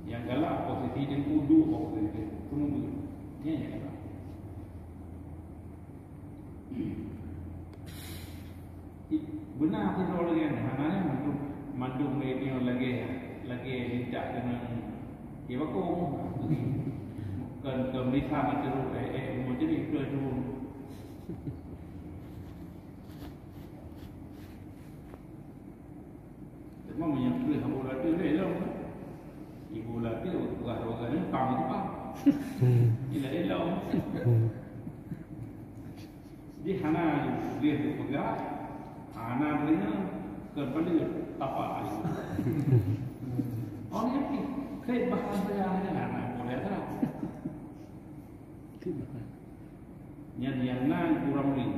Nyang galak posisi dan uduk posisi. Tunggu. Nyan nyang galak. Beuna sidroe lagée nyan, hana nyan mandum, mandum lagée nyoe lagée, lagée litak keuneuk ié bakong. Kon, kon lisan ateueh, eh, eh, rumoh jadi keu turun. Teuma meunyoe kreueh Abu Late lé lom. Ibu Late peugah roh gata pang teuma. Ila ilong. Di hana dia peugah, hana deungoe, keu peuleueh tapak. Oh, ngerti. Keu bahasa yang hana boleh dah. Nyan nyang na ureuëng laén.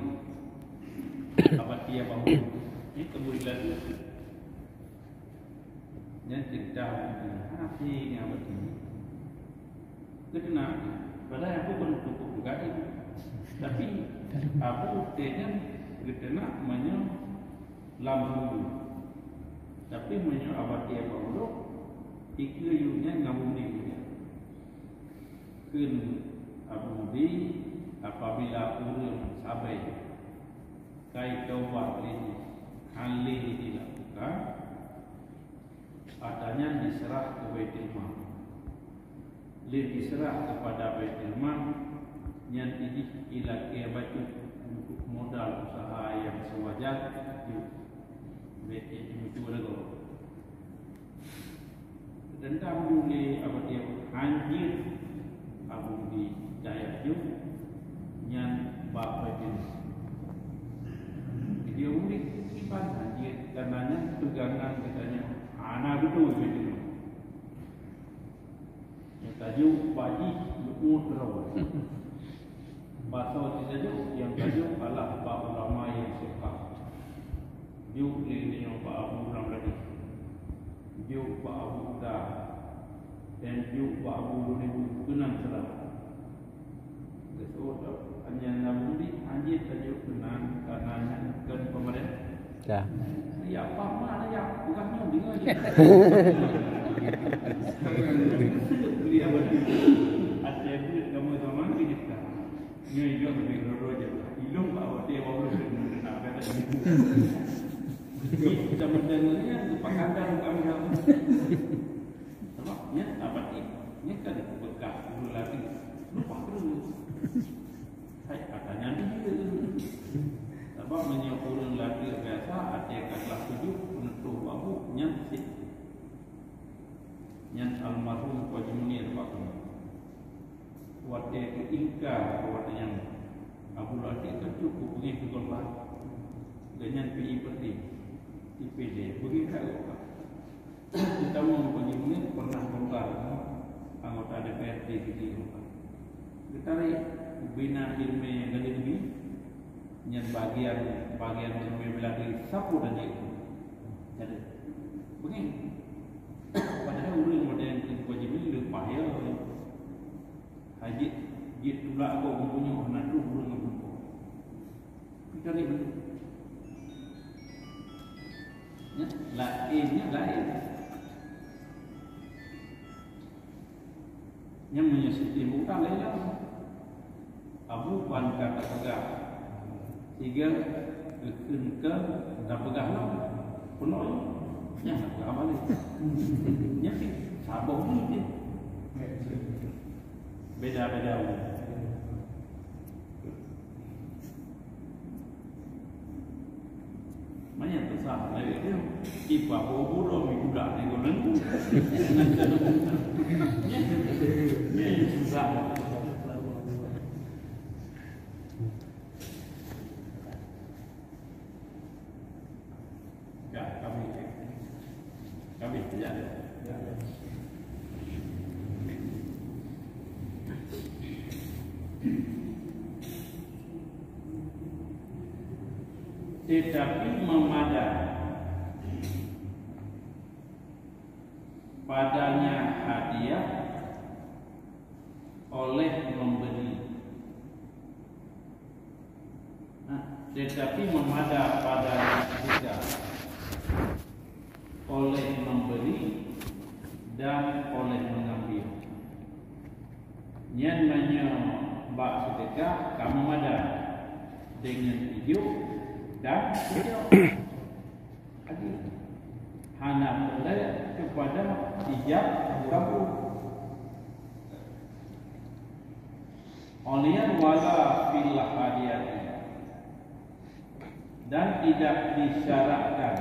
Abati abang. Nyan keubu laju. Nyan ceurita hati nyan abati. Geuteunak, padahai aku pun cukup gaji. Tapi aku teh nyan geuteunak meunyoe lam hulu. Tapi meunyoe abati abang ulok, ikeue yue nyan ngon bumi. Kheun Abu Mudi, apabila ureuëng sabe kai taubat lé jih, hana lé jilakukan, ata nyan diseurah keu Baitul Mal. Lheueh diseurah keupada Baitul Mal, Nyan idéh ilakée bacut untuk modal usaha nyang seuwajar jih. Bék jimeucue lagoe. Dendam jih lé Abu Tiep hanjeuet Abu di dayah jih nyan bak bacut. Jadi Abu di kiban hanjeuet karena nyan pegangan geutanyoe hana beutôi bacut. Nyang tajok bak jih leuôt droe. Basoe tajok, nyang tajok adalah bak ulama nyang siqah. Jok lé nyoe bak Abu Ramli. Jok bak Abu Uda. Dan jok bak Abu Luni Bu keunan salah. Geuseuôt hanya Nabi hanjeuet tajok keunan karena nyan kon pemerintah. Ya. Ya, apa mana ya? Bukan nyoe dengar je. Beli apa tu? Ada duit kamu sama ni kita. Nyoe juga lebih roro je. Ilung bak hotel baru kena kena kata. Kita mendengarnya, pakandang kami. Sabab nyan abadi, nyan ka dipeugah ureueng lagèe lupa ureueng. Hai katanya dia. Sabab meunyoe ureueng lagèe biasa, até ka glah tujoh, peunutôh babu nyan sit. Nyan almarhum Haji Munir Bakri. Watèe teuingka, watèe nyan Abu Latif ka cukup beungèh keu golongan. Gobnyan pi penting. Pi pede, beungèh that golongan. Teutama Haji Munir pernah bongkar anggota D P R D Siti Hajar. Geutarek bina ileumèe nyang ka lheueh geubi, nyan bagian, bagian ileumèe bela diri sapeue dan jeuet. Jadi, beungèh. Padahai ureueng modern keu Haji Munir leupah ya. Hajat jeuet tulak gob geupunyueng hana troh ureueng nyang beuko. Kita ni betul. Ya, lain, ya, lain. Nyang meunyoe sistem bukan lain lah. Abu ban ka tapeugah. Tiga, geukheun ke tapeugah lom. Penuh ni. Nyang tapeugah balik. Nyang saboh ni. Beda-beda. Banyak susah lagi dia. Tiba bobo dong di budak ni kau nunggu. Ni susah. Ya, kami, kami tidak ada. Tetapi memadai padanya hadiah oleh memberi. Nah, tetapi memadai padanya juga oleh memberi dan oleh mengambil. Nyan meunyoe bak seudeukah ka meumada deungon ijok dan ijok. Hana peureulèe keupada ijab kabul. Óh lheueh nyan wala fil hadiyati, dan tidak disyaratkan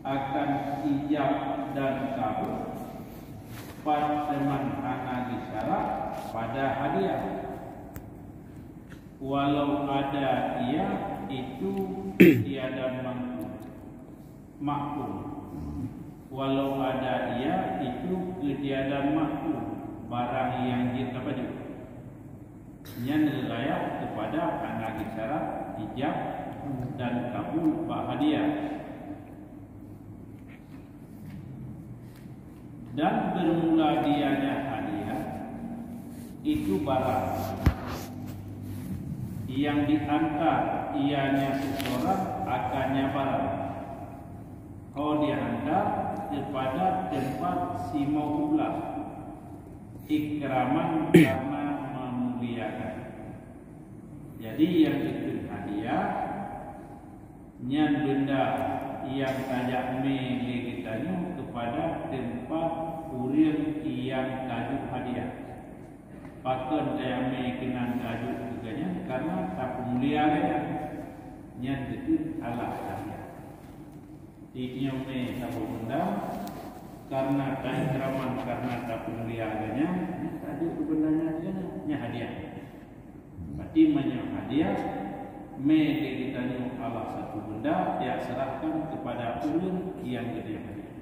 akan ijab dan kabul, pat teuma hana disyarat pada hadiah. Walau ada ia itu tiada mampu. Maklum, walau ada ia itu ketiadaan maklum barang nyang jeuet tapajoh. Nyan riwayat keupada hana disyarat ijab dan kabul bak hadiah. Dan bermula dianya hadiah itu barang yang diantar ianya seseorang akannya barang. Ho diantar kepada tempat simoe ulah, ikraman karena memuliakan. Jadi yang itu hadiah nyan benda nyang tajak mé lé geutanyoe keupada teumpat ureuëng nyang tajok hadiah. Pakon tayamé keunan tajok keu gobnyan? Karena tapeumulia gobnyan. Nyan geukheun Allah Taala. Di nyoe mé saboh benda, karena taikraman, karena tapeumulia gobnyan, nyan tajok keu benda nyan, nyan hadiah. Berarti meunyoe hadiah, mé lé geutanyoe Allah satu benda, ya serahkan kepada ureuëng nyang geutanyong hadiah.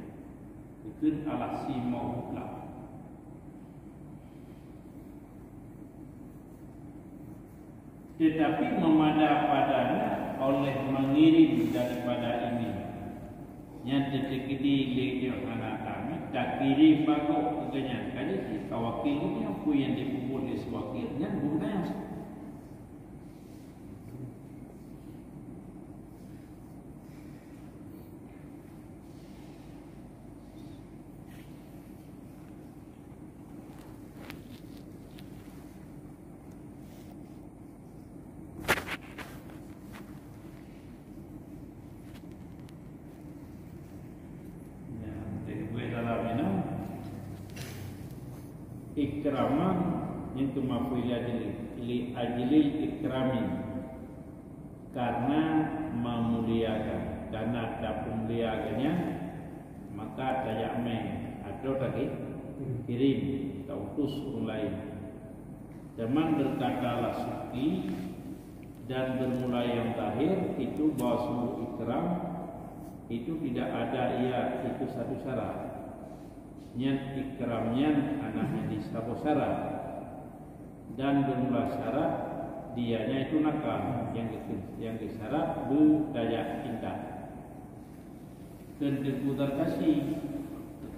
Geukheun Allah si mauhib lah. Tetapi memada-padanya oleh mengirim daripada ini. Nyan teukeudi lé nyoe hana kami takirém bagoe keu gobnyan. Ka jeuet cit ka wakil geuh nyoe, peue nyang jipeubuet lé si wakil nyan buet nyan. Nyan, teuh buet dalam inong. Ikraman, nyan teuma fi'il ajli, li ajlil ikrami. Karena meumuliakan, karena tapeumulia gobnyan, maka tajak mé atau tagi-, kirém, tautus ureuëng laén. Teuma berkatalah Sukti, dan bermula yang zahir itu bahwa sumber ikram itu tidak ada ia itu satu syarat. Nyan ikram nyan hana jadi saboh syarat. Dan bermula syarat dianya itu nakal yang ke-, yang ke syarat bu daya cinta. Dan Teungku Zarkashi,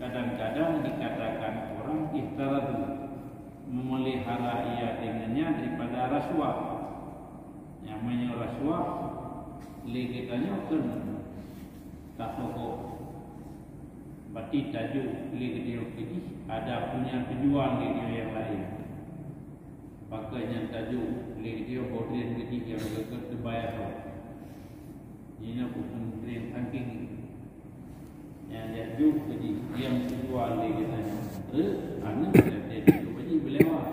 kadang-kadang dikatakan orang ihtaradu, memelihara ia dengannya daripada rasuah. Nyang meunyoe rasuah, lé geutanyoe kheun tasogok. Berarti tajok lé geutanyoe keudeh ada punya tujuan lé geutanyoe nyang laén. Pakon nyan tajok lé geutanyoe boh drien keudeh nyang geukeut teubayar. Jinoe bukan drien tangking. Nyang jak jok keudeh nyang tujuan lé geutanyoe. Trek, aneuk geutanyoe jok keudeh beulewat.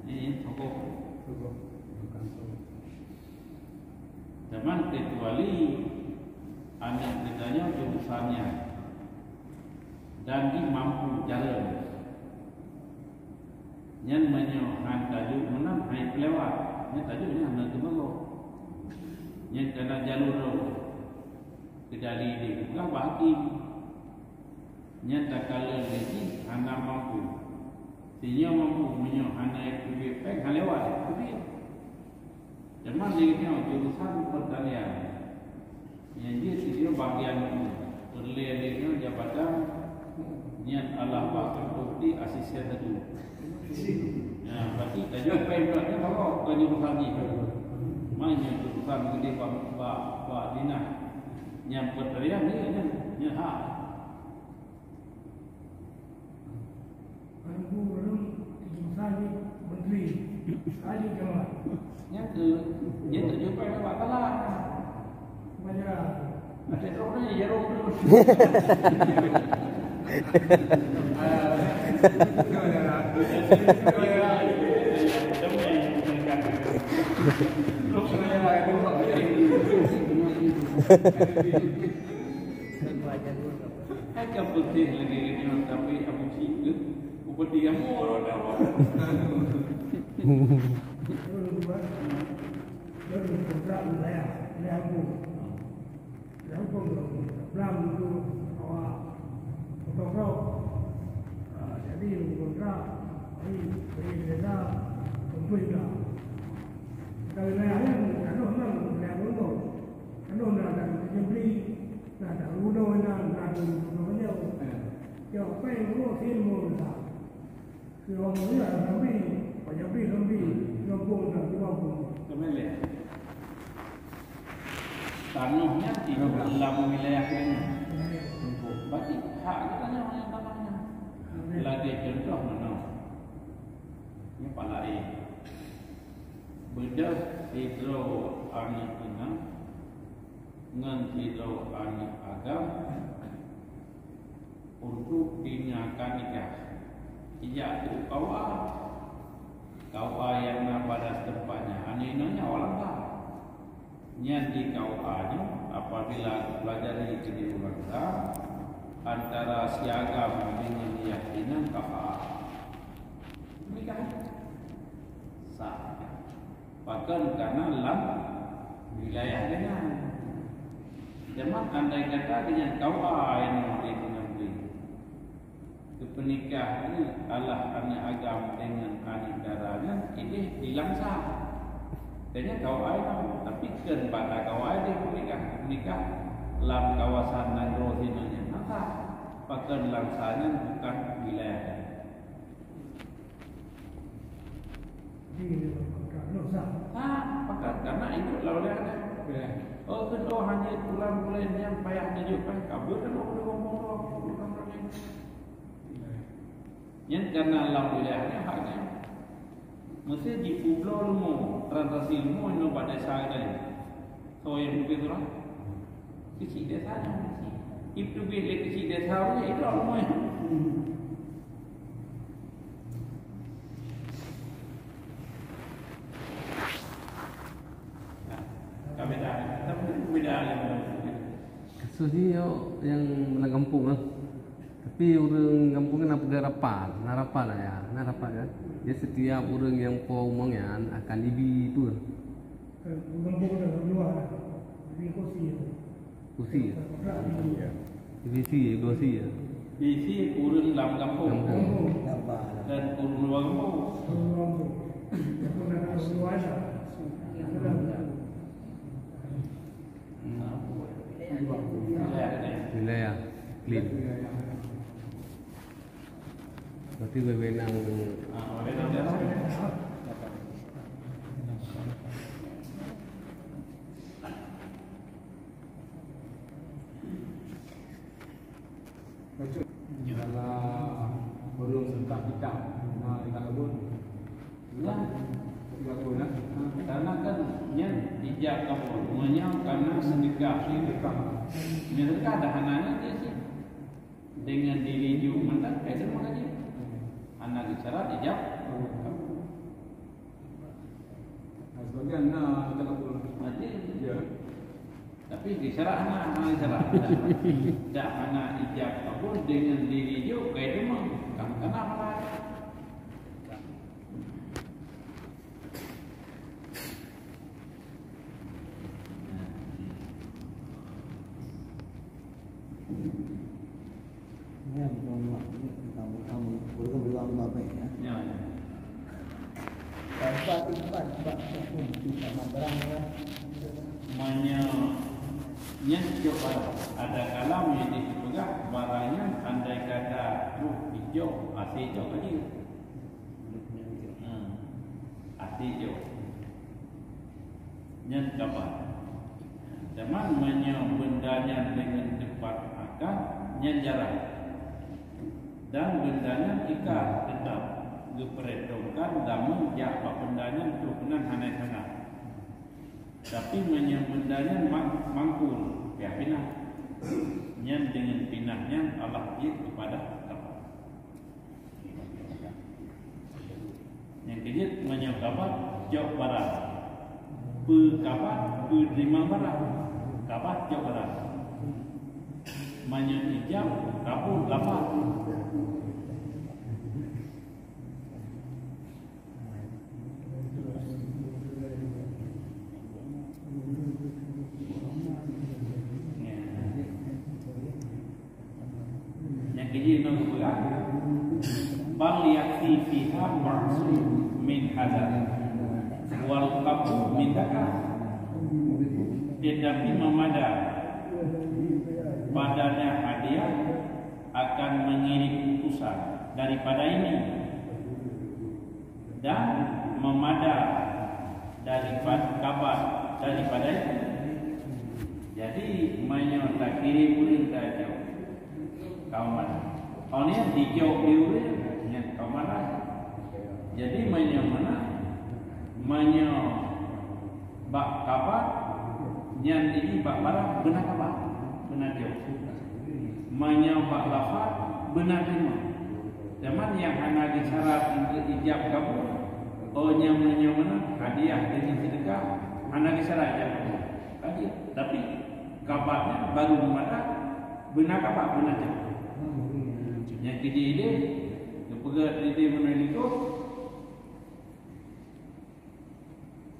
Nyan sogok. Teuma kecuali aneuk geutanyoe jurusan nyan dan jih mampu jalan. Nyan meunyoe han tajok meunan, han peulewat. Nyan tajok nyan hana teumeurok. Nyan kana jalur rot. Keudali deh bukan bak hakém. Nyan takalon lé jih hana mampu. Sinyoe mampu, meunyoe hana teubiet péng, han lewat teubiet. Teuma lé nyoe jurusan pertanian. Nyang jeuet sidroe bagian nyoe. Peureulée lé nyoe jabatan nyan Allah bak keutuek di asisten satu. Ya, berarti tajak pai bulan nyoe kalau ke jurusan jih. Mai nyoe jurusan gede bak, bak, bak dinas. Nyang pertanian ni nyan, nyan hak. Kan bu ureueng susah ni menteri. Kali jawab. Nyang tu, dia tunjuk pada Allah Taala. Banyak. Ada roh ni, ya roh tu. Hai ka putih lagi nyoe, tapi Abu Cik tu, upeti kamu orang dah. Lampung tu awak foto-foto. Ah, jadi kontrak, jadi, jadi beda, tentu juga. Kalau wilayah lain, kalau memang wilayah Lombok, kalau nak ada jemberi, nak ada rudo, nak ada rudo beliau. Ya, apa yang perlu sih mau nak? Keu ureueng mulia Nabi, Pak Jabri Nabi, gampông dan di gampông. Keumaleh. Tanoh nyan tieb lam wilayah nyan. Berarti hak geutanyoe nyang tanah nyan. Lagèe contoh meunoe. Nyoe pat laén. Beudôh sidroe aneuk inong ngon sidroe aneuk agam untuk dinyatakan nikah. Ijak keu K U A. K U A nyang na pada seuteumpatnya, aneuk inong nyan awak langkah. Nyan di K U A nyoe, apabila peulajari keu di ureueng agam, antara si agam deungon yatim nyan kafah. Meuninggai. Sah. Pakon? Karena lam wilayah deungon. Jameun andai kata deungon K U A nyang di Peunampri. Keu peunikah geuh alah aneuk agam deungon aneuk dara nyan idéh di Langsa. Tanya K U A nyoe, tapi kheun bak K U A idéh peunikah, peunikah lam kawasan nanggroe sinoe nyan. Maka pakon Langsa nyan bukan wilayah. Di Langsa. Ha, pakon, karena induk lam wilayah. Oh, kheun, oh, hanya pulan-pulan nyang payah tunjukkan kabeuet kan, oh, di gampông tu, bukan. Nyan karena lam wilayah nyan hak nyan. Meusé jipeubloe rumoh, transaksi rumoh inoe bak desa geutanyoe. Soe nyang peugah surah? Keuchik desa nyan. Ipeubiet lé keuchik desa ureueng itu rumoh nyan. Nah, ka beda. Tapi beda lagi. Kasus ni yo yang dalam kampung lah. Tapi ureueng gampông kan na peugah rapat, na rapat lah ya, na rapat kan. Jadi setiap ureueng nyang po rumoh nyan akan ibi peue? Ureueng gampông dah luwah dah. Ibi kursi tu. Kursi ya? Kontrak ibi. Ibi si, ibi kursi ya? Isi ureueng lam gampông. Gampông. Dan ureueng luwa gampông. Ureueng luwa gampông. Gampông dah luwah dah. Wilayah, clean. Berarti wewenang. Bacut. Dalam burung serta kitab. Nah, kita kebun. Ya. Kita kebun, nah. Karena kan nyan ijab kabul. Meunyoe karena sedekah. Sedekah. Nyan sedekah dah hana nyan dia sih. Dengan diri jok mantap, eh, terima kasih. Hana geucarat ijab. Nah, sebagian na kita kabul. Berarti ya. Tapi di syarat hana, hana syarat. Dak hana ijab kabul dengan diri jok, kai tu mah. Kan kena malah. Ya, betul. Ya, ya. Meunyoe nyan cok barang, ada kalam nyang jipeugah barang nyan andai kata truh ijok, até jok lagi. Hmm. Até jok. Nyan kaban. Teuma meunyoe benda nyan deungon teumpat makan, nyan jarang. Dan benda nyan ikat teutap geupeurhitongkan lamong jak bak benda nyan troh keunan hana sangat. Tapi meunyoe benda nyan mang-, mangkul, pih pinah, nyan deungon pinah nyan Allah jeuet keupada kaban. Nyang keujeuet meunyoe kaban jok barang. Peu kaban, peu teurimong barang. Kaban jok barang. Meunyoe ijab, kabul lapan. Nyang keujeuet nyoe geupeugah, "Bal yakfi fiha ba'sun min hadza wal qabdu min dzaka." Tetapi meumada padanya hadiah akan mengirim utusan daripada ini dan meumada daripada kaban daripada itu. Jadi, meunyoe takirém ureueng tajok, kawan. Awak nyan dijok lé ureueng, nyan kawan laén. Jadi, meunyoe meunan, meunyoe bak kaban, nyan jih bak barang beuna kaban, beuna jok. Meunyoe bak lafaz, beuna teurimong. Zaman nyang hana geusyarat untuk ijab kabul, oh, nyang meunyoe meunan hadiah deungon seudeukah, hana geusyarat ijab kabul. Tapi kabat nyan baru meumada, beuna kabat, beuna cok. Nyang keu jih idéh, geupeugah idéh meunan likot,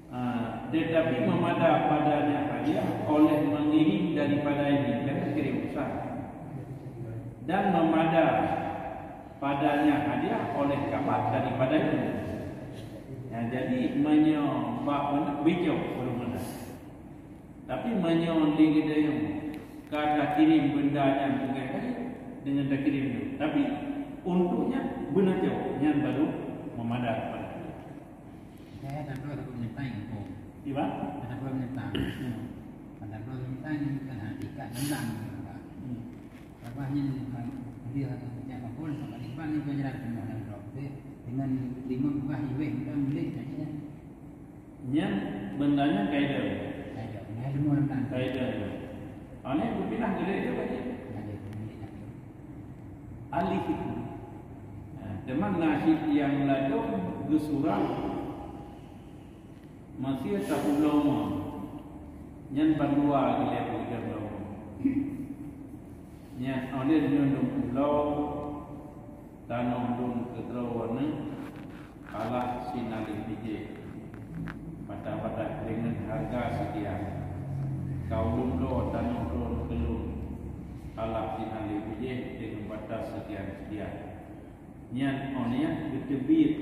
Ah, tetapi meumada padanya hadiah oleh mengirim daripada ini, kan kirim pesan. Dan meumada padanya hadiah oleh kabat daripada ini. Ya, jadi meunyoe bak meunan, bijok ureueng meunan. Tapi meunyoe lé geutanyoe ka takirém benda nyan bukan kali dengan takirém tu. Tapi untuk nyan beuna jaweueb, nyan baru meumada kepada. Saya tak tahu aku menentang kau. Iya, Pak? Tak tahu menentang. Hmm. Tak tahu menentang ni bukan hati kat tentang. Hmm. Apa ni, dia yang apa pun sama di depan ni pelajaran semua dalam blog. Okey. Dengan lima buah iweh kita boleh tanya. Nyan benda nyan kaidah. Kaidah. Nah, semua tentang. Kaidah. Aneh berpindah gede itu kan? Alih itu. Nah, teman nasyid nyang ladôm geusurah masih tapulo ma. Nyan bandua geuliet geuliet lom. Nyan oleh nyoe lom pulo tanoh lom keudroe neu. Alah sinalih bijéh, bata-bata deungon hareuga seukian. Ka ulôn bloe tanoh droeneuh keu lôn, alah sinalih bijéh deungon bata seukian-seukian. Nyan 'oh nyan geuteubiet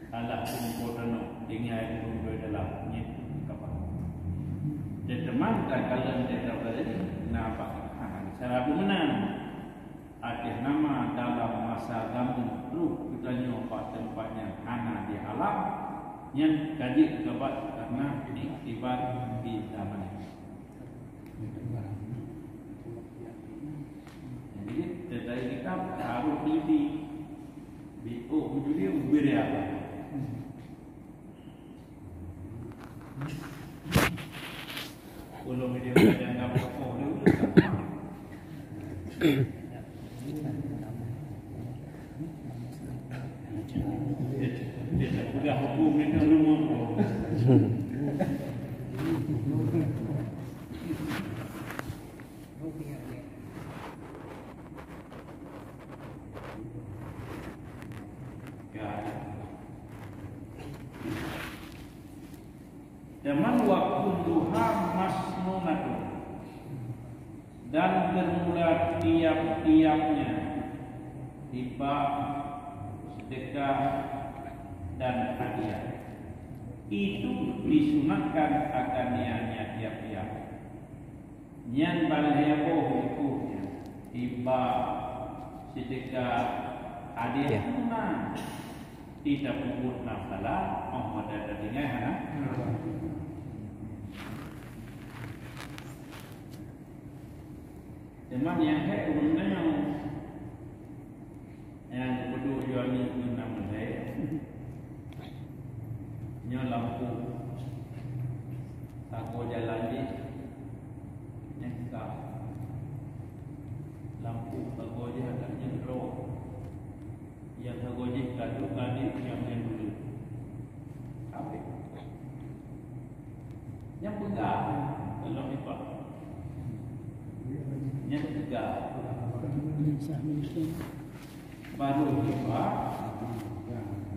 alah teumpo tanoh, tinggai ulôn bloe dalam nyan keu kapal. Teuteumanta kalon teuka tadi na bak, ha, cara peumeunan. Ateueh nama dalam masa gameun troh geutanyoe bak teumpat nyang hana jialam, nyan ka jeuet geubat karna iktibar di zaman nyan. Jadi, teutai kitab harôh teliti. Biôh meujudi ubir ya. Zaman waktu duha masnunatun, dan bermula tiap-tiapnya hibah, sedekah, dan hadiah. Itu disunatkan akan niatnya tiap-tiap. Nyan ban lhèe boh likot nyan, hibah, sedekah, hadiah. Ya. Meunan. Di tapeubuet nafala, oh, meuda tatinggai hana. Teuma nyang hék ureueng nyoe. Nyang geupeudong Yohanes ngon nam lhèe. Nyoe lampôh sagoe jalan jih. Nyang ka lampôh sagoe jih agak nyan droe. Nyang sagoe jih ka duek gadéh nyang nyan buleuen. Habéh. Nyang peugah, kalau nibak. Nyang peugah. Baru nibak,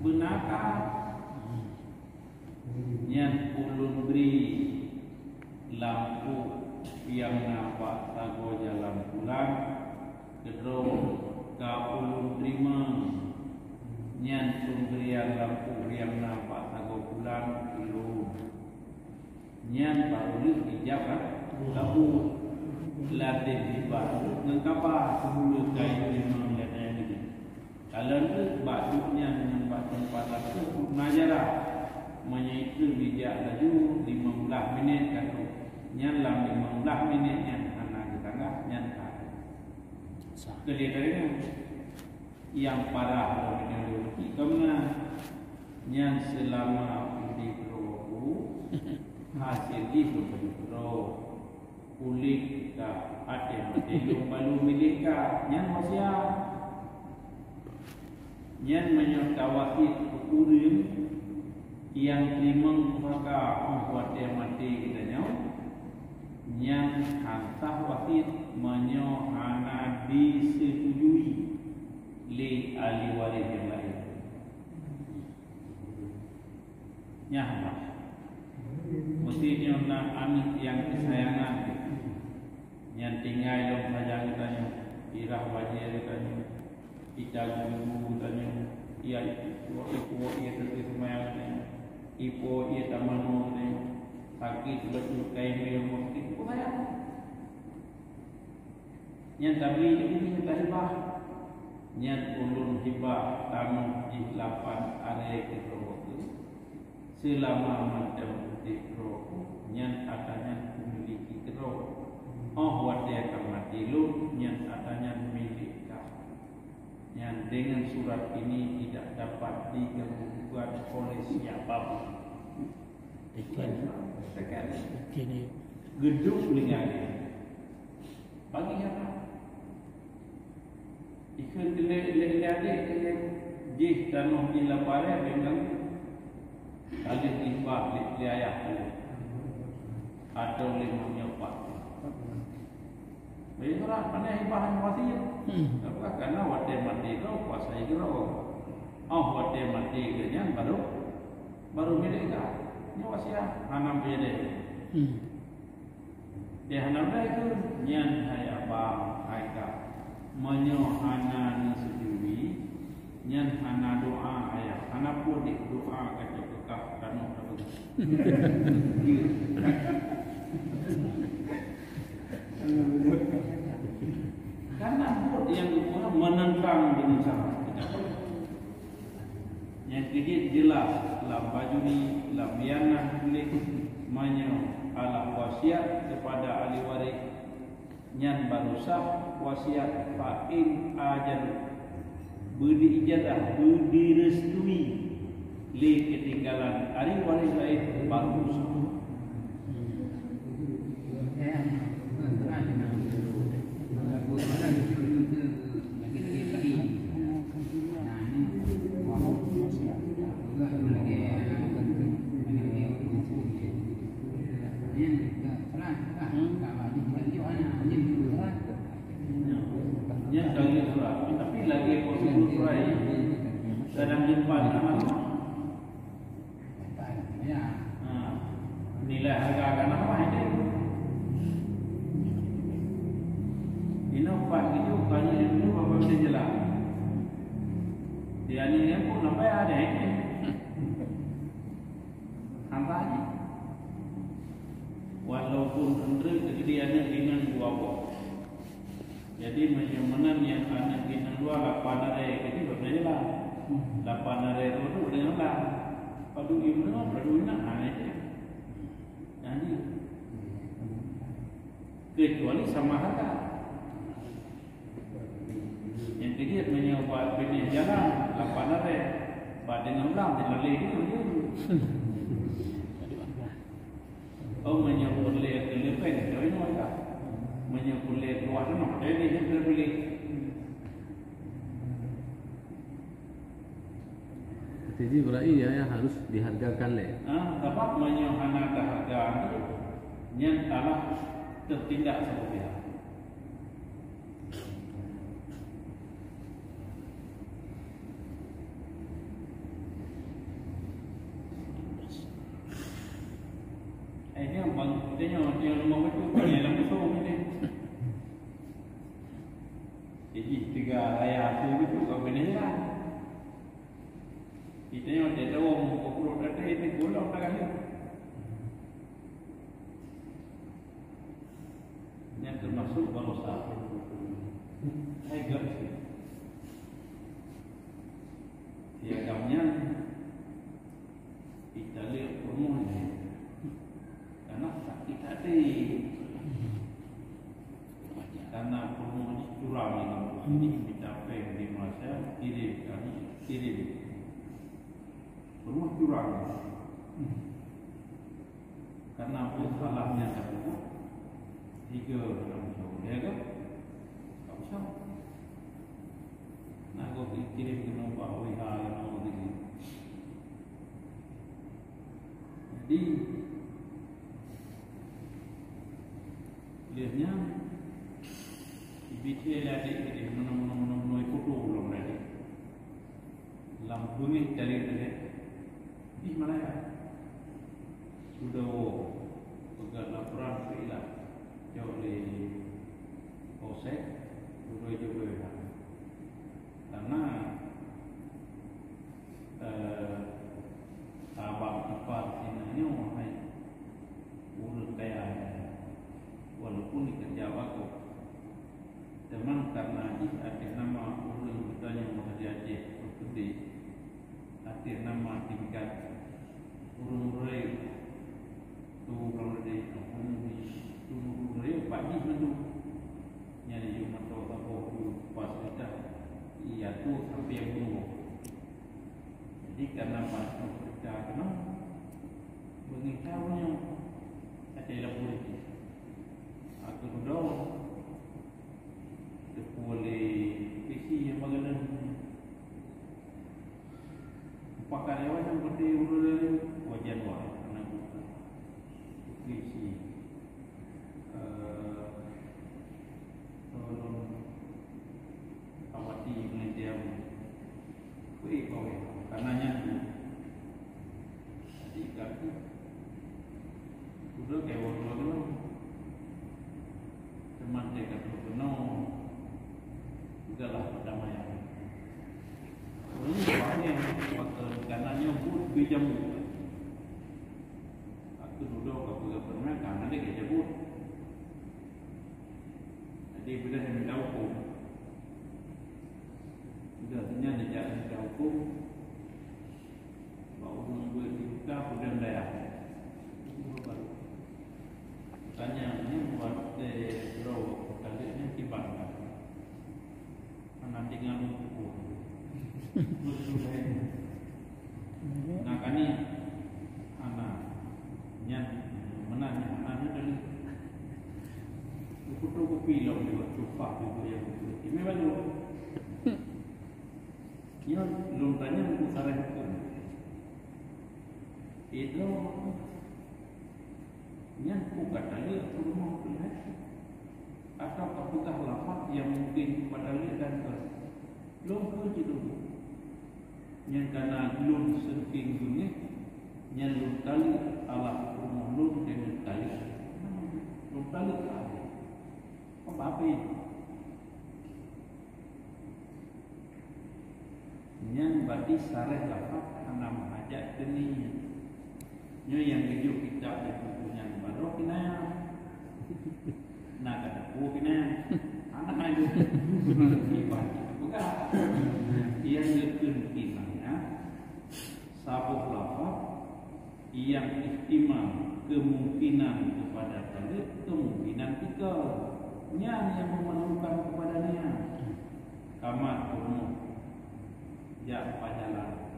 beuna ka. Nyan ulôn bri lampôh nyang na bak sagoe jalan pulan, keudroe ka ulôn teurimong. Nyan peumbrian lampôh nyang na bak sagoe pulan keu lôn. Nyan barô lheueh ijab kabul. Ladôm hibah ngon kaba, seumula kayée nyoe nyang gata nyan. Kalon bak duek nyan ngon bak teumpat lakoe na jarak. Meunyoe ikheun jijak laju limong blaih minét ka trok. Nyan lam limong blaih minét nyan hana geutanggah, nyan ka. Keudéh teurimong. Nyang parah lom nyan lôn pih ka meunan. Nyan seulama udeb droe ku, hasé jih lôn padub droe. Uléh ka, até maté lôn balu milék ka. Nyan wasiat. Nyan meunyoe tawasiet keu ureuëng nyang teurimong pusaka óh watée maté geutanyoe, nyan han sah wasiet meunyoe hana disetujui lé ahli waréh nyang laén. Nyan bah. Meusé nyoe na aneuëk nyang keusayangan, nyan tinggai lom sajan geutanyoe, irah bajée geutanyoe, ita guru-guru geutanyoe, iya ipo-ipo iya teuka seumayang geutanyoe, ipo iya tamanoe geutanyoe, sakét bacut kaimé rumoh sakét, peue sayang. Nyan tabri di bumi nyang tahibah. Nyan ulôn hibah tanoh jih lapan arée keudroe kheueh. Seulama mantong udeb droe kheueh, nyan atra nyan kumiliki keudroe. Óh watée ka maté lôn, nyan atra nyan milék kah. Nyan dengan surat ini tidak dapat diganggu gugat oleh siapa pun. Tekan. Tekan. Tekan. Geudong lingai. Bagi nyata. Ikheun lé, lé, lé adék, lé jih tanoh jih lapan arée, bengkang. Taleuek limbah lé, lé ayah tu. Atau lé mak nyoe pak. Bagi surat, mana hibah yang wasiat? Hmm. Apa, karena watée maté droe, kuasai droe. Oh, watée maté geuh nyan baru, baru milék geuh. Nyoe wasiat, hana milék. Hmm. Di hana baik tu, nyan hai abang, hai kak. Meunyoe hana neusetuju, nyan hana doa ayah, hana pun di doa kacau kekah tanoh tabeungah. Karena buet nyang geupeugah menentang dengan syarak. Nyang keujeuet jeulaih lam bajuri, lam bianah tuléh, meunyoe Allah wasiat keupada ahli waréh, nyan baru sah wasiat, fa in ajazu, beu diijazah, beu direustui lé keutinggalan ahli waréh laén, baru sah. Nyan kali surat, tapi lagèe prosedur surat, kadang depan nama. Ha. Nilai harga akan apa itu? Inoe pat gitu, banyak yang dulu apa bisa jelas. Dia ni yang pun apa ada ini? Hamba ni. Walaupun entre kegedean dengan dua boh. Jadi, meunyoe meunan nyang aneuk inong dua lapan aré, jadi, beuna jeulaih. Lapan aré tu, tu beuna jeulaih. Padub ié meunan, padub ié meunan, ha, itu. Jadi, kecuali sama harga. Nyang keujeuet meunyoe bak binéh jalan, lapan aré, bak deungon blang, dilalé deungon jeuet. Oh, meunyoe peureulèe keu leupeng, jaweueb nyoe ka. Meunyoe peureulèe keuluwa tanoh, jadi jeuet keu leupeng. Jadi berarti ya, ya harus dihargakan lé. Ah, sabab meunyoe hana taharga tu, nyan salah teutindak saboh pihak. Eh, dia bang, dia nyoe, dia rumah betul, dia dalam kosong ni. Jadi, tiga raya tu betul, kau kena hilang. Kita nyoe, dia tahu, muka perut kata, ini golong tak kali. Nyan teumasuk baroesa. Hai geuh. Di agam nyan, italeuek peurumoh nyan. Karena sakét hati. Karena peurumoh jih curang nyan. Jadi, mita péng di masa, kirim kami, kirim. Peurumoh curang. Karena peue salah nyang ka peubuet, tiga ureueng, ya kan? Tak usah. Nak go Dikirim keunoe bak W H keunoe. Jadi, lheueh nyan, ibit lé ladek tadi, meunoe, meunoe, meunoe, meunoe, foto ulôn ladek. Lam beungéh cari ladek. Ih, mana ya? Sudah wo, peugah laporan keu ilah. Jok lé Polsek, sudah jok lé ilah. Karena, eh, sabab sifat sinanyoe hai ureueng kaya, walaupun dikeureuja bagoe. Teuma karena jih ateueh nama ureueng geutanyoe di Aceh Peuteudi, ateueh nama tingkat ureueng-ureueng tu, ureueng di kampung di, ureueng-ureueng bak jih mandum. Nyan yue mantong saboh yue fasilitas, iya tu sampai yang bunuh. Jadi, karena bantu kerja kena, beungéh tahu nyoe, kata lapor itu. Aku duduk, tepuk oleh P C yang bagalan. Pakar hewan yang gede urut dari wajan wah, anak buku. P C. Eh, tolong awati mengenai dia. Weh, kawé, karena nyan tu. Jadi, kaki. Udah kayak waktu lagi lah. Teman dia kata, "Benar. Udahlah, perdamaian." Ini banyak waktu karena nyebut bijam. Aku duduk, aku gak pernah, karena dia kayak jebut. Jadi, bila saya minta hukum, udah, dia dijak minta hukum, bak ureueng buet di Mekah, peudeueng dayah. Tanya, ni buat, eh, droe, tadi ni kiban kan? Hana tinggai lôn pukul. Nah, kani hana. Nyan meunan nyan hana nyan tadi. Fotokopi lom di waktu pak tu yang ini baru. Nyan lôn tanya buku sarah hukum. Itu nyan bukan tadi aku rumah tu, eh. Atau ka peugah lafaz nyang mungken keubah taleuek dan keu lôn keu jeuet lôn. Nyang kana lôn seuking beungéh, nyan lôn taleuek Allah peurumoh lôn deungon taleuek. Lôn taleuek ka habéh. Apa-apa nyan? Nyan berarti sarah lafaz hana meuhajat keu niet. Nyoe nyang geujok kitab di buku nyan baroh kinaya. Na ka teupeu kinaya. Hana laju. Iban peugah. Nyang geukheun kinaya, saboh lafaz nyang ihtimal kemungkinan kepada taleuek, kemungkinan tikal. Nyan nyang memerlukan kepada niat. Kamat peurumoh jak pajalan.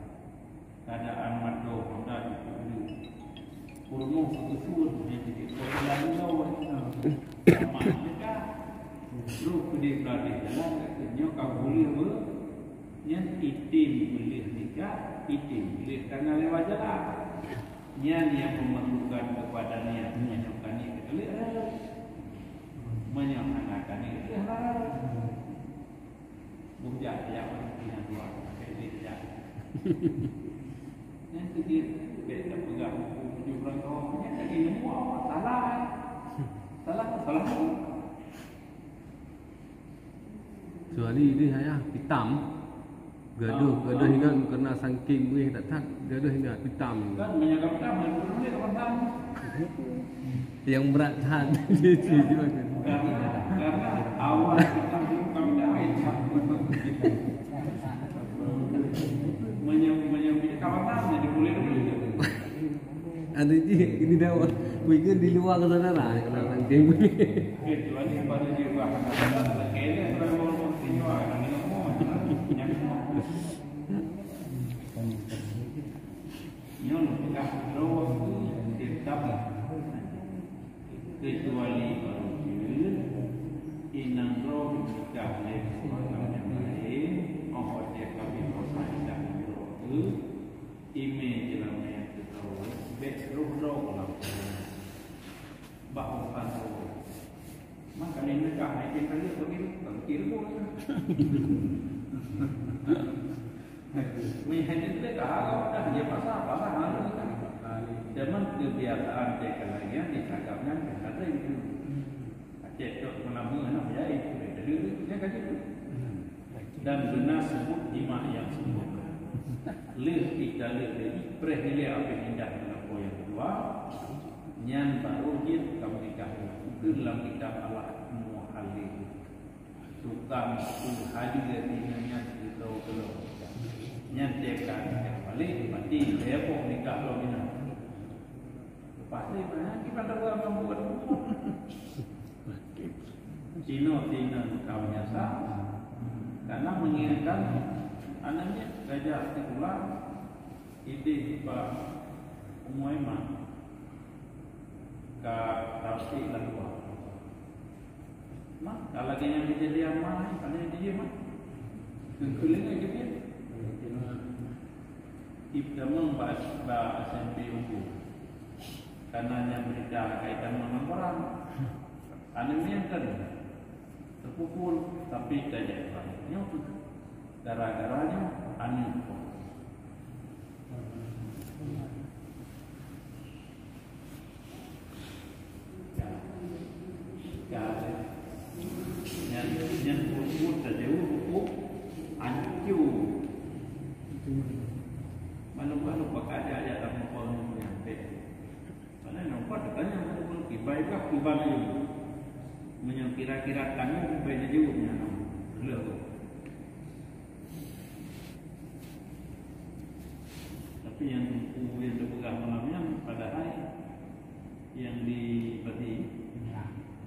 Keadaan mantong honda di peureulée. Peurumoh beukeusuet, hana jeuet keu jalan lawa. Sama nikah. Trok keudeh blah deh jalan, kata nyoe ka buleuen beu. Nyan item buleuen nikah, item buleuen kana lewat jalan. Nyan nyang memerlukan kepada niat. Meunyoe ka niet keu taleuek, meunyoe hana ka niet, hana. Bujang jak pinah dua, pakai duit jak. Nyan keu jeuet, bèk tapeugah buku tujoh belas tahun. Nyan lagèe ilmu awak salah. Salah, salah. Kecuali dia ayah pitam. Gadoh, gadoh ingat kena sangking weh that-that, gadoh ingat pitam. Kan meunyoe ka pitam, meunyoe ka pitam. Yang berat that. Karena, karena awal kita hidup kami dah main. Menyem-, menyem-, kita kawan-kawan jadi boleh dulu. Ada ji, ini dah, mungkin di luar ke sana lah, kalau nanti. Kecuali pada dia bah, kena kena kalau mau continue, akan minum. Nyoe peugah droe tetap lah. Kecuali baru jeuet, inong droe meukah lé ureueng nyang laén, oh, dia Ime jeulamé teukawe, bék roh droe lam. Bah upan roh. Maka lé nikah hai teuka lheueh bagi, bagi rugoe. Meuhai teuka harap dah dia pasal, pasal harap kan. Zaman kebiasaan teuka lagi, di cakap nyan, ada itu. Aceh tok meunamue aneuk jai, teudeue nyan ka jeuet. Dan beuna seubut jimak nyang sempurna. Lheueh ita lheueh lé preh ilée abéh indah ngon apo nyang keudua, nyan barô jeuet ka meunikah. Ukeue lam kitab Allah muhalil. Tukang peuhali dina nyan keudroe-keudroe. Nyan teuka nikah balek, mati lhée boh nikah lom inan. Leupah lé meunan, kiban dua mampu. Tinoe-tinoe kaum nyasa, karena mengingatkan aneuk miet gajah sikula idéh bak umu iman ka tafsir lalu. Mak, kalau lagèe nyang kejadian mak, ada yang dia mak. Tengkuling aja dia. Iptamong bak, bak S M P unggul. Karena nyang berita kaitan ngon orang. Aneuk miet kan terpukul, tapi tajak balik. Nyoe gara-gara nyoe aneuk. Nyan, nyan buet-buet tajauh huköm ancô. Malu-malu pakajak jak lam muka ureueng nyang bèk. Mana nampak tanya mana pun kibai bah kiban aja. Meunyoe kira-kira tanggung bai laju nyan. Leuh. Tapi nyang teungku nyang teupeugah malam nyan padahai nyang di Pati,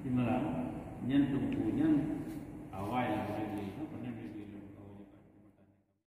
di Meurang, nyan teungku nyan